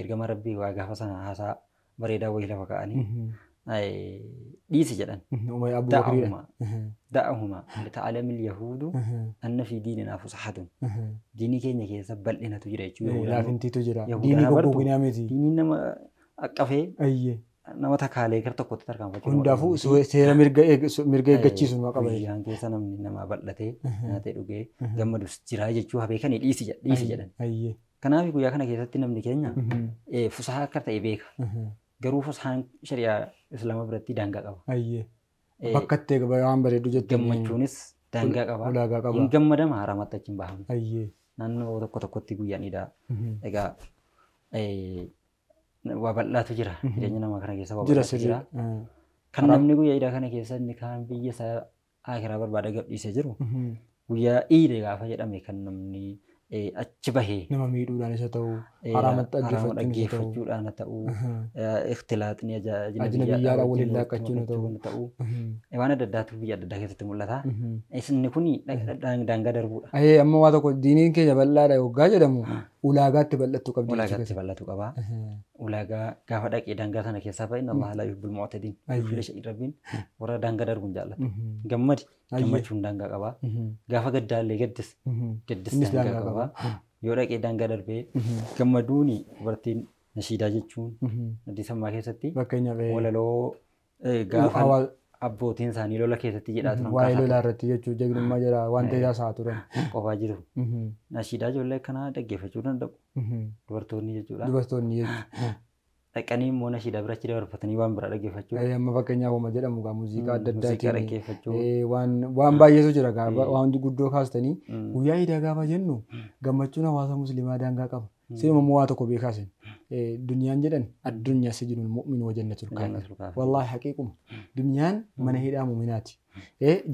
ergamaa Rabbii waa gaafa sana haasaa bareedaa wayii lafa ka'anii dhiisi jedhan. Da'ahuma lita'alama al-yahuudu anna fi diininaa fusahatun. Diinii keenya keessa bal'inatu jira jechuudha. Laafintiitu jira. Diinii goggoginaa miti. Diiniin nama qaqqafee nama takaalee gara tokkotti tarkaanfachuu. Hundaafuu seera mirga eeggachiisu nama qaba. Guyyaan keessa namni nama bal'atee nyaatee dhugee gammadus jira jechuu beekanii dhiisi jedhan. Kanaaf guyyaa kana keessatti namni keenya fusahaa akka ta'e beeka. Garuu fushaan shari'aa Islaama biratti daangaa qaba. Bakka itti waan bareedu jettee. Gammachuunis daangaa qaba. Ulaagaa qaba. Hin gammadama haraamatti achi hin bahamu. Naannoo tokko tokkotti guyyaan iidaa. Egaa waa bal'aatu jira. Jireenya namaa kana keessa waa bal'aatu jira. Kan namni guyyaa iidaa kana keessa inni kaan biyya isaa akiraa barbaada gadhiisee jiru. Guyyaa iidee gaafa jedhame kan namni achi bahee. Nama miidhuudhaan isa ta'u, haraamatti dhaggeeffachuudhaan ta'u, ikhtilaaxni ajnabiyyaadhaan waliin laaqachuun ta'u, waan adda addaatu biyya adda addaa keessatti mul'ata. Inni kun daangaa darbuudha. Amma waa tokko diiniin keenya bal'aadha yoggaa jedhamu ulaagaatti bal'attu qabdi. Ulaagaatti bal'atu qaba. Ulaagaa gaafa dhaqee daangaa sana keessaa ba'e Allah laa yuhibbul mu'tadiin. Rabbiin warra daangaa darbuun jaallata. Gammadi gammachuun daangaa qaba. Gaafa gaddaallee gaddis gaddis daangaa qaba. Yoo dhaqee daangaa darbee gammaduuni dubartiin nashiidaa jechuun hadiisa ammaa keessatti walaloo gaafa abbootiin isaanii lola keessatti jedhaa turan. Waa'ee lolaa irratti jechuun jagnummaa jira waan ta'e isaa turan. Qofaa jiru. Nashiidaa ijoollee akkanaa dhaggeeffachuu danda'u. Dubartoonni jechuudha. Dubartoonni jechuudha. Dhaqanii immoo nashiidaa birachi dabarfatanii waan biraa dhaggeeffachuu. Amma fakkeenyaaf oma jedhamu gaa muuziqaa adda Muuziqaa dhaggeeffachuu. Waan baay'eetu jira gaa waan guddoo kaastanii guyyaa iidaa gaafa jennu gammachuun hawaasa musliimaa daangaa qaba. Sinuma immoo waa tokko beekaa sin. Duniyaan jedhan addunyaa sijinul mu'min wa jannatul kaafir. Wallaahi haqiiquma. Duniyaan mana hidhaa mu'minaati.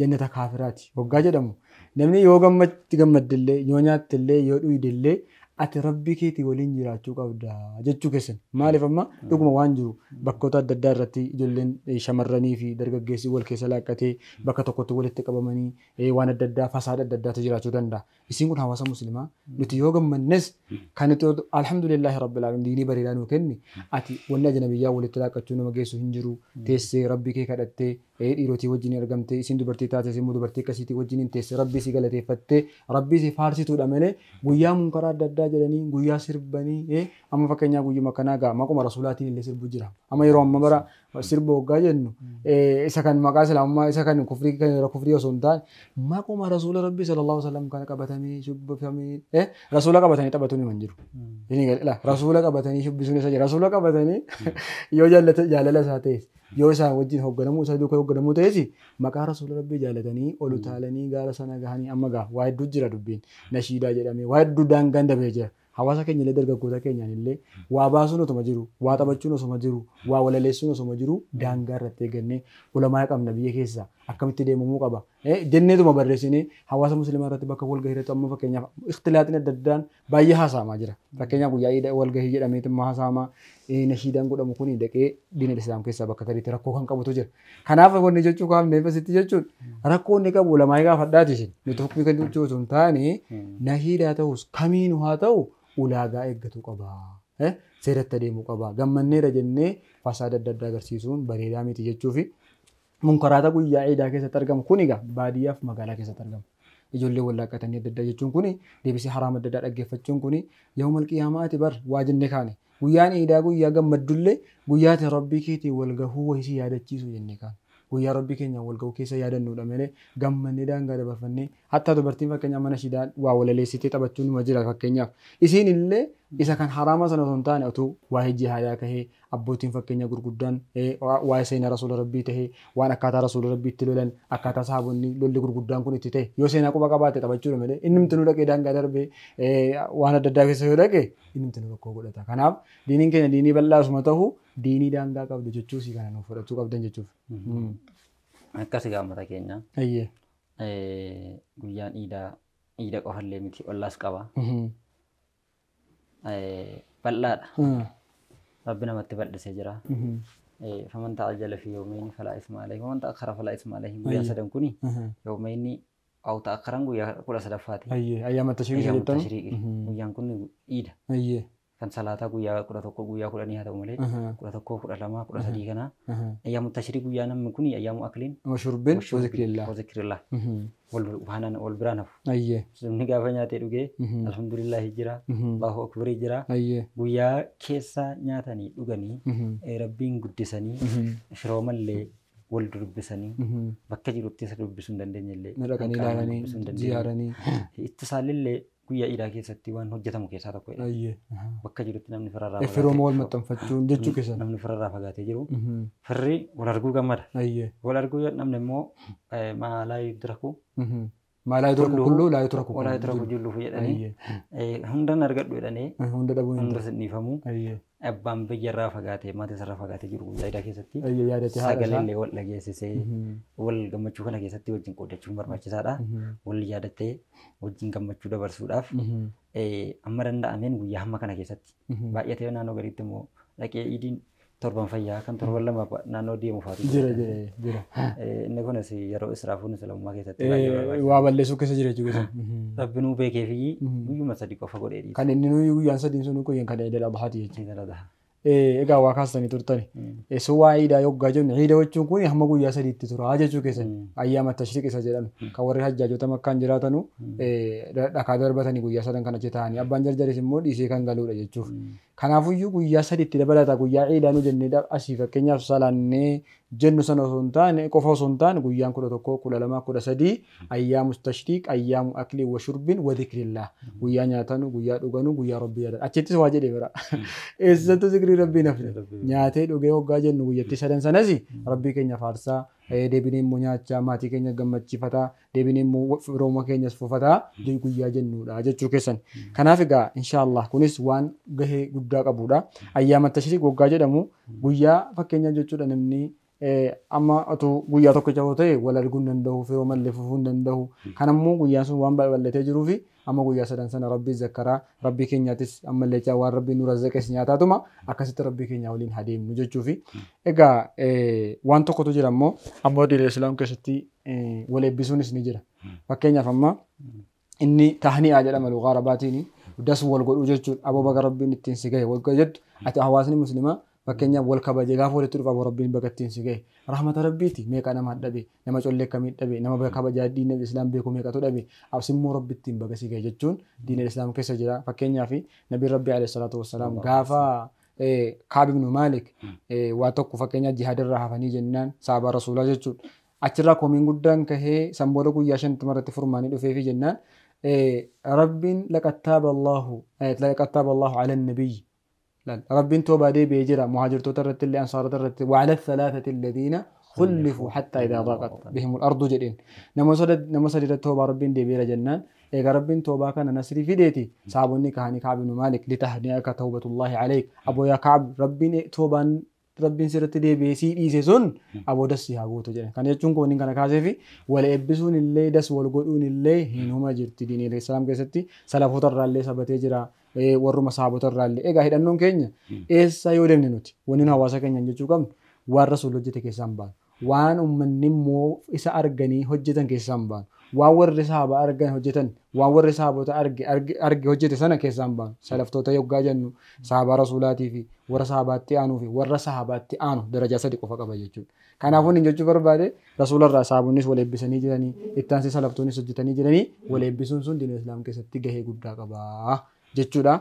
Jannata kaafiraati. Waggaa jedhamu namni yoo gammaddillee yoo nyaattillee yoo dhuyidillee ati rabbii keetii waliin jiraachuu qabda jechuu keessan. Maaliif amma dhuguma waan jiru bakkoota adda addaa irratti ijoolleen shamarranii fi dargaggeessi wal keessa laaqqatee bakka tokkotti walitti qabamanii waan adda addaa fasaada adda addaatu jiraachuu danda'a. Isiin kun hawaasa musliimaa nuti yoo gammannes kan nuti alhamdulillahi rabbil aalamiin diinii bareedaa nuu kenni ati wanni ajnabiyyaa walitti laaqqachuu nama geessu hin jiru teessee rabbii kee kadhattee dhiirotii wajjin argamtee isiin dubartii taate immoo dubartii akkasiitii wajjin teessee rabbii si galateeffattee rabbii si faarsituudha malee guyyaa munkaraa adda addaa jedhanii guyyaa sirbanii amma fakkeenyaa guyyuma kanaa gaa maquma rasuulaatiin illee sirbu jira. Amma yeroo amma bara sirba waggaa jennu isa kan maqaa islaamummaa isa kan kufrii kan yeroo kufrii osoo hin taane maquma rasuula rabbii sallallahu alaihi wasallam kana qabatanii shubbifamee rasuula qabatanii taphatuun hin jiru. Rasuula qabatanii shubbisuun isa jira. Rasuula qabatanii yoo jaalala isaa ta'es yoo isaan wajjin hoogganamuu isa duukaa hoogganamuu ta'es maqaa rasuula rabbii jaalatanii ol utaalanii gaara sana gahanii amma gaa waa hedduu jira dubbiin nashiidaa jedhamee waa hedduu daangaan dabee jira. Hawaasa keenya illee dargaggoota keenyaan illee waa baasuun osuma jiru, waa taphachuun osuma jiru, waa walaleessuun osuma jiru daangaa irratti eeggannee ulamaa qabna biyya keessa. Akkamitti deemamuu qaba. Jenneetuma barreessinee hawaasa musliimaa irratti bakka walgahii irratti amma fakkeenyaaf ikhtilaatiin adda addaan baay'ee haasa'amaa jira. Fakkeenyaaf guyyaa walgahii jedhameetuma haasa'amaa nashiidaan godhamu kun dhaqee diina islaam keessaa bakka gadiitti rakkoo kan qabutu jira. Kanaaf wanni jechuu kaafneef asitti jechuun rakkoo inni qabu ulamaa gaafadhaati isin. Nuti hukmii kan jechuu osoo hin taane nashiidaa ta'us kamiinuu haa ta'u ulaagaa eeggatu qaba. Seeratti adeemuu qaba. Gammanneera jennee fasaada adda addaa agarsiisuun bareedaa miti jechuufi munkaraata guyyaa ciidaa keessatti argamu kun egaa baadiyyaaf magaalaa keessatti argamu. Ijoollee wallaaqqatanii adda addaa jechuun kun deebisee haraama adda addaa dhaggeeffachuun kun yawmal qiyaamaati bar waa jennee kaane. Guyyaan ciidaa guyyaa gammaddullee guyyaati rabbii keetiin wal gahuu wayisii yaadachiisu jennee kaane. Guyyaa rabbii keenyaan wal gahuu keessa yaadannuudha malee gammannee daangaa dabarfannee hatta dubartiin fakkeenyaaf mana shiidaan waa walaleessitee taphachuun numa jira fakkeenyaaf. Isiin illee isa kan haraama sana osoo hin taane utuu waa'ee jihaadaa kahee abbootiin fakkeenya gurguddaan waa'ee seenaa rasuula rabbii tahee waan akkaataa rasuula rabbii itti lolan akkaataa sahaabonni lolli gurguddaan kun itti ta'e yoo seenaa quba qabaate taphachuudha malee innumti nu dhaqee daangaa darbee waan adda addaa keessa yoo dhaqe innumti nu rakkoo godhata. Kanaaf diiniin keenya diinii bal'aasuma ta'u diinii daangaa qabdu jechuus kana nuuf fudhachuu qabdan jechuuf. Akkas egaa uummata keenya. Guyyaan iida qofallee miti ollaas qaba. Bal'aadha. Rabbi namatti bal'isee jira. Faman ta'ajjala fi yawmayni falaa isma alayhi waman ta'akhkhara falaa isma alayhi. Guyyaan sadan kuni yawmayni aw ta'akhkharan guyyaa 13ffaati. Ayyaama tashriiqii jettanu. Guyyaan kun iida. Kan salaataa guyyaa 11 guyyaa 10 haa ta'u malee 11 12 13 kana ayyaamu tashriiqii guyyaa namni kun ayyaamu akliin washurbin wazikrillah wazikrillah wal waanan wal biraan hafu. Namni gaafa nyaatee dhugee alhamdulillah jira Allahu akbar jira guyyaa keessa nyaatanii dhuganii rabbiin guddisanii firoomallee wal dubbisanii bakka jirutti isa dubbisuu hin dandeenye illee dhaqanii ilaalanii ziyaaranii ittisaalillee guyyaa iidaa keessatti waan hojjetamu keessaa tokkodha. Bakka jirutti namni firarraa fagaatee firooma wal maxxanfachuun jechuu keessan. Namni firarraa fagaatee jiru. Firri wal arguu gammada. Wal arguu namni immoo maalaa yudraku. Maalaa yudraku kulluu laa yudraku. Walaa yudraku julluuf jedhanii hundan argadhu jedhanii hunda dhabuu hunda sinniifamuu abbaan biyyarraa fagaatee maatii isarraa fagaatee jiru guyyaa iidaa keessatti sagalee wal dhageessisee wal gammachuu kana keessatti wajjin qoodachuun barbaachisaadha. Wal yaadattee wajjin gammachuu dabarsuudhaaf amma danda'ameen guyyaa hamma kana keessatti baay'atee naannoo gadiitti immoo dhaqee iidiin torban fayyaa kan torban lama naannoo deemu faatu jira jira. Inni kunis yeroo israafuun islaamummaa keessatti baay'ee waa balleessuu keessa jira jechuudha. Rabbi nuu beekee fi guyyuma sadii qofa godhee dhiisa. Kan inni nuyi guyyaan sadiin sun guyyaan kan Eid al-Adhaati jechuudha. Egaa waa kaastanii turtani. Sun waa iidaa yoggaa jennu iida jechuun kun hamma guyyaa sadiitti tura jechuu keessan ayyaama tashriiq isa jedhamu kan warri hajjaajota makkaan jiraatanu dhakaa darbatanii guyyaa sadan kan achi taa'anii abbaan jarjaris immoo dhiisee kan galuudha jechuuf. Kanaafuyyuu guyyaa sadiitti dabalata guyyaa iidaa nu jennee asii fakkeenyaaf salaannee jennu sana osoo hin taane qofa osoo hin taane guyyaan 11 12 13 ayyaamu tashriiq ayyaamu aklii wa shurbin wa dhikrillah guyyaa nyaatanu guyyaa dhuganu guyyaa rabbii yaadatu achittis waa jedhee bira eessattu zikrii rabbii nafne nyaatee dhugee hoggaa jennu guyyattii sadan sanas rabbii keenya faarsaa deebinee immoo nyaachaa maatii keenya gammachiifataa deebinee immoo firooma keenyas fufataa guyyaa jennuudha jechuu keessan. Kanaaf egaa inshaallah kunis waan gahee guddaa qabudha. Ayyaama tashriiq waggaa jedhamu guyyaa fakkeenyaaf jechuudha namni amma otoo guyyaa tokko yoo ta'e wal arguu hin danda'u firooma illee fufuu hin danda'u. Kanammoo guyyaan sun waan bal'atee jiruu fi amma guyyaa sadan sana rabbii zakkaraa rabbii keenyaatis ammallee waan rabbiin nu razzaqes nyaataatuma akkasitti rabbii keenya waliin adeemnu jechuufi. Egaa waan tokkotu jira immoo amma diinii islaam keessatti wal eebbisuunis ni jira. Fakkeenyaaf amma inni tahni'aa jedhama lugaa arabaatiin das wal godhuu jechuudha. Aboo baga rabbiin ittiin si gahe wal jettu ati hawaasni musliimaa fakkeenyaaf wal kabaje gaafa walitti dhufa aboo rabbiin baga ittiin si gahe rahmata rabbiiti meeqa nama dhabe nama collee akkamii dhabe nama kabajaa diina islaam beeku meeqatu dhabe asimmoo rabbi ittiin baga si gahe jechuun diina islaam keessa jira. Fakkeenyaaf nabiin rabbi alayhi salaatu wassalaam gaafa Kaab ibnu Maalik waa tokko fakkeenyaaf jihaadirraa hafanii jennaan sahabaa rasuulaa jechuudha. Achirraa komiin guddaan kahee sanbooda guyyaa 50 irratti furmaanii dhufeefi jennaan rabbiin laqad taaba Allahu ala nabiyyi rabbiin toobaa deebi'ee jira muhaajirtoota irratti illee ansaarota irratti وعلى الثلاثة الذين خلفوا حتى إذا ضاقت بهم الأرض jedheen nama sadi irratti toobaa rabbiin deebi'eera jennaan egaa rabbiin toobaa kana nasrii fideeti sahaabonni kahanii Kaab ibnu Maalik litahni'aka tawbatullahi alayk aboo yaa Kaab rabbiin toobaan Rabbiin sirratti deebi'ee sii dhiise sun aboodas si haa guutu jedhan. Kana jechuun kun kana kaasee fi wal eebbisuun illee das wal godhuun illee hin huma jirti diinii islaam keessatti salafoota irraallee sabatee jira. Warruma sahaabota irraallee. Egaa hidhannoon keenya eessa yoo deemne nuti wanni nu hawaasa keenyaan jechuu qabnu waan rasuul hojjete keessaa hin baanu. Waan uummanni immoo isa arganii hojjetan keessaa hin baanu. Waan warri sahaabaa argan hojjetan, waan warri sahaabota arge hojjete sana keessaa hin baanu. Salaftoota yoggaa jennu sahaabaa rasuulaatii fi warra sahabaatti aanuu fi warra sahabaatti aanu darajaa sadi qofa qaba jechuudha. Kanaafuu inni jechuu barbaade rasuularraa sahaabonnis wal eebbisanii jiranii, itti aansee salaftoonnis hojjetanii jiranii wal eebbisuun sun diinii islaam keessatti gahee guddaa qaba jechuudha.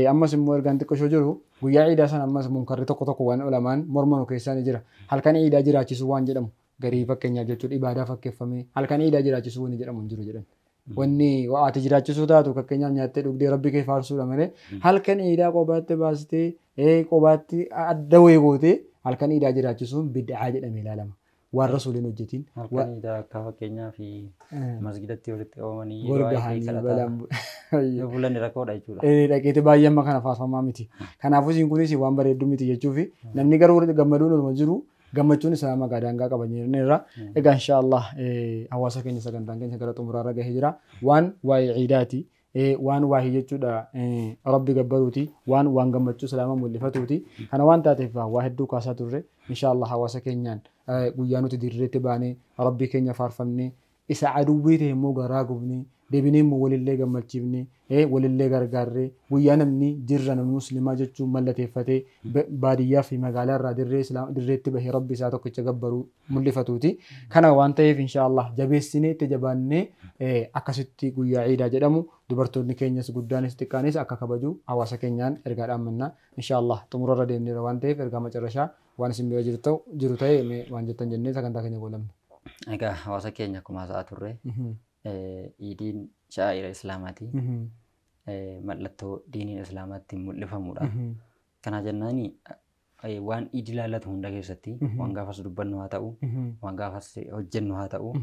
Ammas immoo ergaan xiqqoo ishoo jiru guyyaa ciidaa sana ammas munkarri tokko tokko waan ulamaan mormanu keessaa ni jira. Halkan ciidaa jiraachisuu waan jedhamu garii fakkeenyaaf jechuudha ibaadaa fakkeeffamee halkan ciidaa jiraachisuu wanni jedhamu hin jiru jedhan. Wanni ati jiraachisuu taatu fakkeenyaaf nyaattee dhugdee rabbi kee faarsuudha malee halkan ciidaa qobaatti baastee qobaatti adda wayii gootee halkan ciidaa jiraachisuun bid'aa jedhamee ilaalama. Waan rasuuliin hojjetiin. Halkan ciidaa akka fakkeenyaaf masgidatti walitti qabamanii Golgahanii balaan yoo bulan rakkoodha jechuudha. Dhaqeeti baay'ee amma kana faarfamaa miti. Kanaafuu isiin kunis waan bareedduu miti jechuufi namni garuu gammaduun olma jiru gammachuun isaa maqaa daangaa qaba jenneerra. Egaa inshaallah hawaasa keenya sagantaan keenya gara xumuraarra gahee jira. Waan waa'ee ciidaati. Waan waa'ee jechuudha rabbi gabbaruuti. Waan gammachuu islaama mul'ifatuuti. Kana waan taateef waa hedduu kaasaa turre inshaallah hawaasa keenyaan guyyaa nuti dirreetti baanee rabbi keenya faarfannee isa aduwwii ta'e immoo garaa gubnee deebinee immoo walillee gammachiifnee walillee gargaarree guyyaa namni jirra namni muslimaa jechuun mallateeffatee baadiyyaa fi magaalaa irraa dirreetti bahee rabbi isaa tokkicha gabbaruu mul'ifatuuti. Kana waan ta'eef inshaallah jabeessinee itti jabaannee akkasitti guyyaa ciidaa jedhamu dubartoonni keenyas guddaanis xiqqaanis akka kabaju hawaasa keenyaan ergaa dhaammannaa inshaallah xumurarra deemneera waan ta'eef ergaa macarrashaa waan isin bira jiru ta'e waan jettan jennee sagantaa keenya goolabna. Egaa hawaasa keenya akkuma haasa'aa turre iidiin shaa'ira islaamaati. Mallattoo diiniin islaamaatti mul'ifamudha. Kana jennaan waan iidi ilaallatu hunda keessatti waan gaafas dubbannu haa ta'u, waan gaafas hojjennu haa ta'u,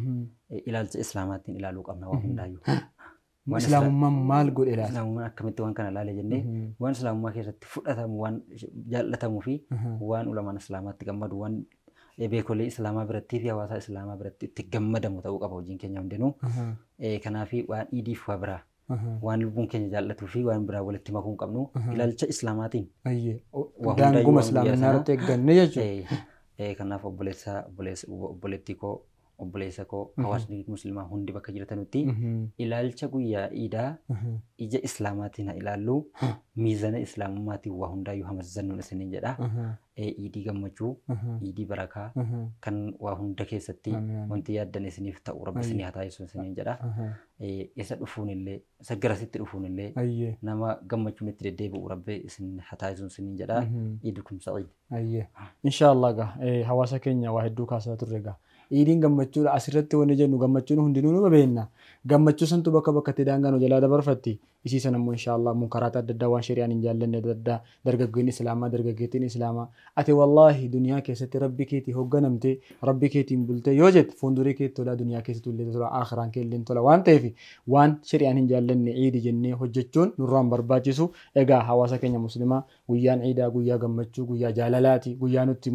ilaalcha islaamaattiin ilaaluu qabna waan hundaayyuu. Islaamummaan maal godhe laata? Islaamummaan akkamitti waan kana ilaale jennee waan islaamummaa keessatti fudhatamu, waan jaallatamuu fi waan ulamaan islaamaatti gammadu, waan beekolee islaamaa birattii fi hawaasa islaamaa biratti itti gammadamu ta'uu qaba hojiin keenya hundinuu. Kanaaf waan iidiif waa biraa waan lubbuun keenya jaallatuu fi waan biraa walitti makuu hin qabnu ilaalcha islaamaatiin. Daanguma islaaminaa irratti eegganne jechuudha. Kanaaf obboleettii koo obboleessa koo hawaasni musliimaa hundi bakka jirtanutti ilaalcha guyyaa iidaa ija islaamaatiin haa ilaallu miizana islaamummaatiin waa hundaayyuu hamazzannuun isiniin jedha. Iidii gammachuu, iidii barakaa kan waa hunda keessatti wanti yaaddan isiniif ta'u rabbi isinii haa taasisu isiniin jedha. Isa dhufuun illee isa garasitti dhufuun illee nama gammachuun itti deddeebi'u rabbi isin haa taasisu isiniin jedha. Iidukum sa'iid. Inshaallah gaa hawaasa keenya waa hedduu kaasaa turre gaa. Iidiin gammachuudha asirratti wanni jennu gammachuun hundinuu numa beekna. Gammachuu santu bakka bakkatti daangaa nu jalaa dabarfatti. Isii sana immoo inshaallah munkaraata adda addaa waan shari'aan hin jaallanne adda addaa dargaggoonni islaamaa dargaggeettiin islaamaa. Ati wallaahi duniyaa keessatti rabbi keetii hoogganamtee rabbi keetiin bultee yoo jette fuuldurii keetti tola duniyaa keessatti illee tola akiraan kee illee tola waan ta'eef waan shari'aan hin jaallanne iidi jennee hojjechuun nurraan barbaachisu. Egaa hawaasa keenya muslimaa guyyaan iidaa guyyaa gammachuu guyyaa jaalalaati guyyaa nuti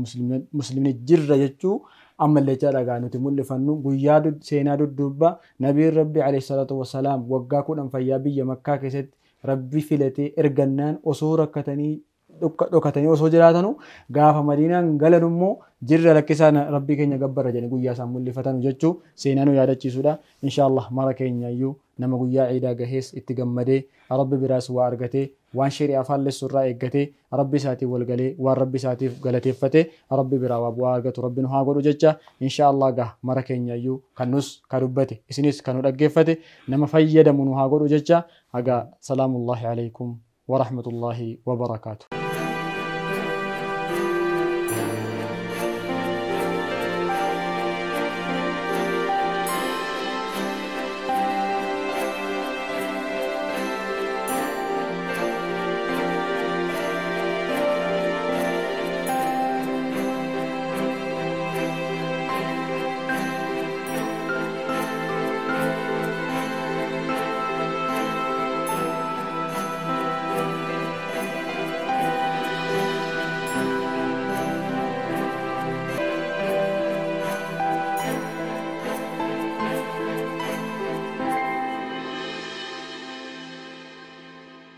muslimni jirra jechuu ammallee jechaadha nuti mul'ifannu guyyaa seenaa dudduuba nabiin rabbi alayhi salaatu wassalaam waggaa 10 fayyaa biyya makkaa keessatti rabbi filatee ergannaan osoo rakkatanii dhokatanii osoo jiraatanu gaafa madiinaan galan immoo jirra lakkisaa rabbi keenya gabbarra jedhanii guyyaa isaan mul'ifatanu jechuu seenaa nu yaadachiisudha. Inshaallah mara keenya iyyuu nama guyyaa ciidaa gahees itti gammadee rabbi biraas waa argatee waan shari'aa faallessu irraa eeggatee rabbi isaatiif walgalee waan rabbi isaatiif galateeffatee rabbi biraa waa bu'aa argatu rabbi nu haa godhu jecha inshaallah gaa mara keenya iyyuu kan nus ka dubbate isinis kan nu dhaggeeffate nama fayyadamu nu haa godhu jecha haga salaamullahi alaykum wa rahmatullahi wa barakaatuh.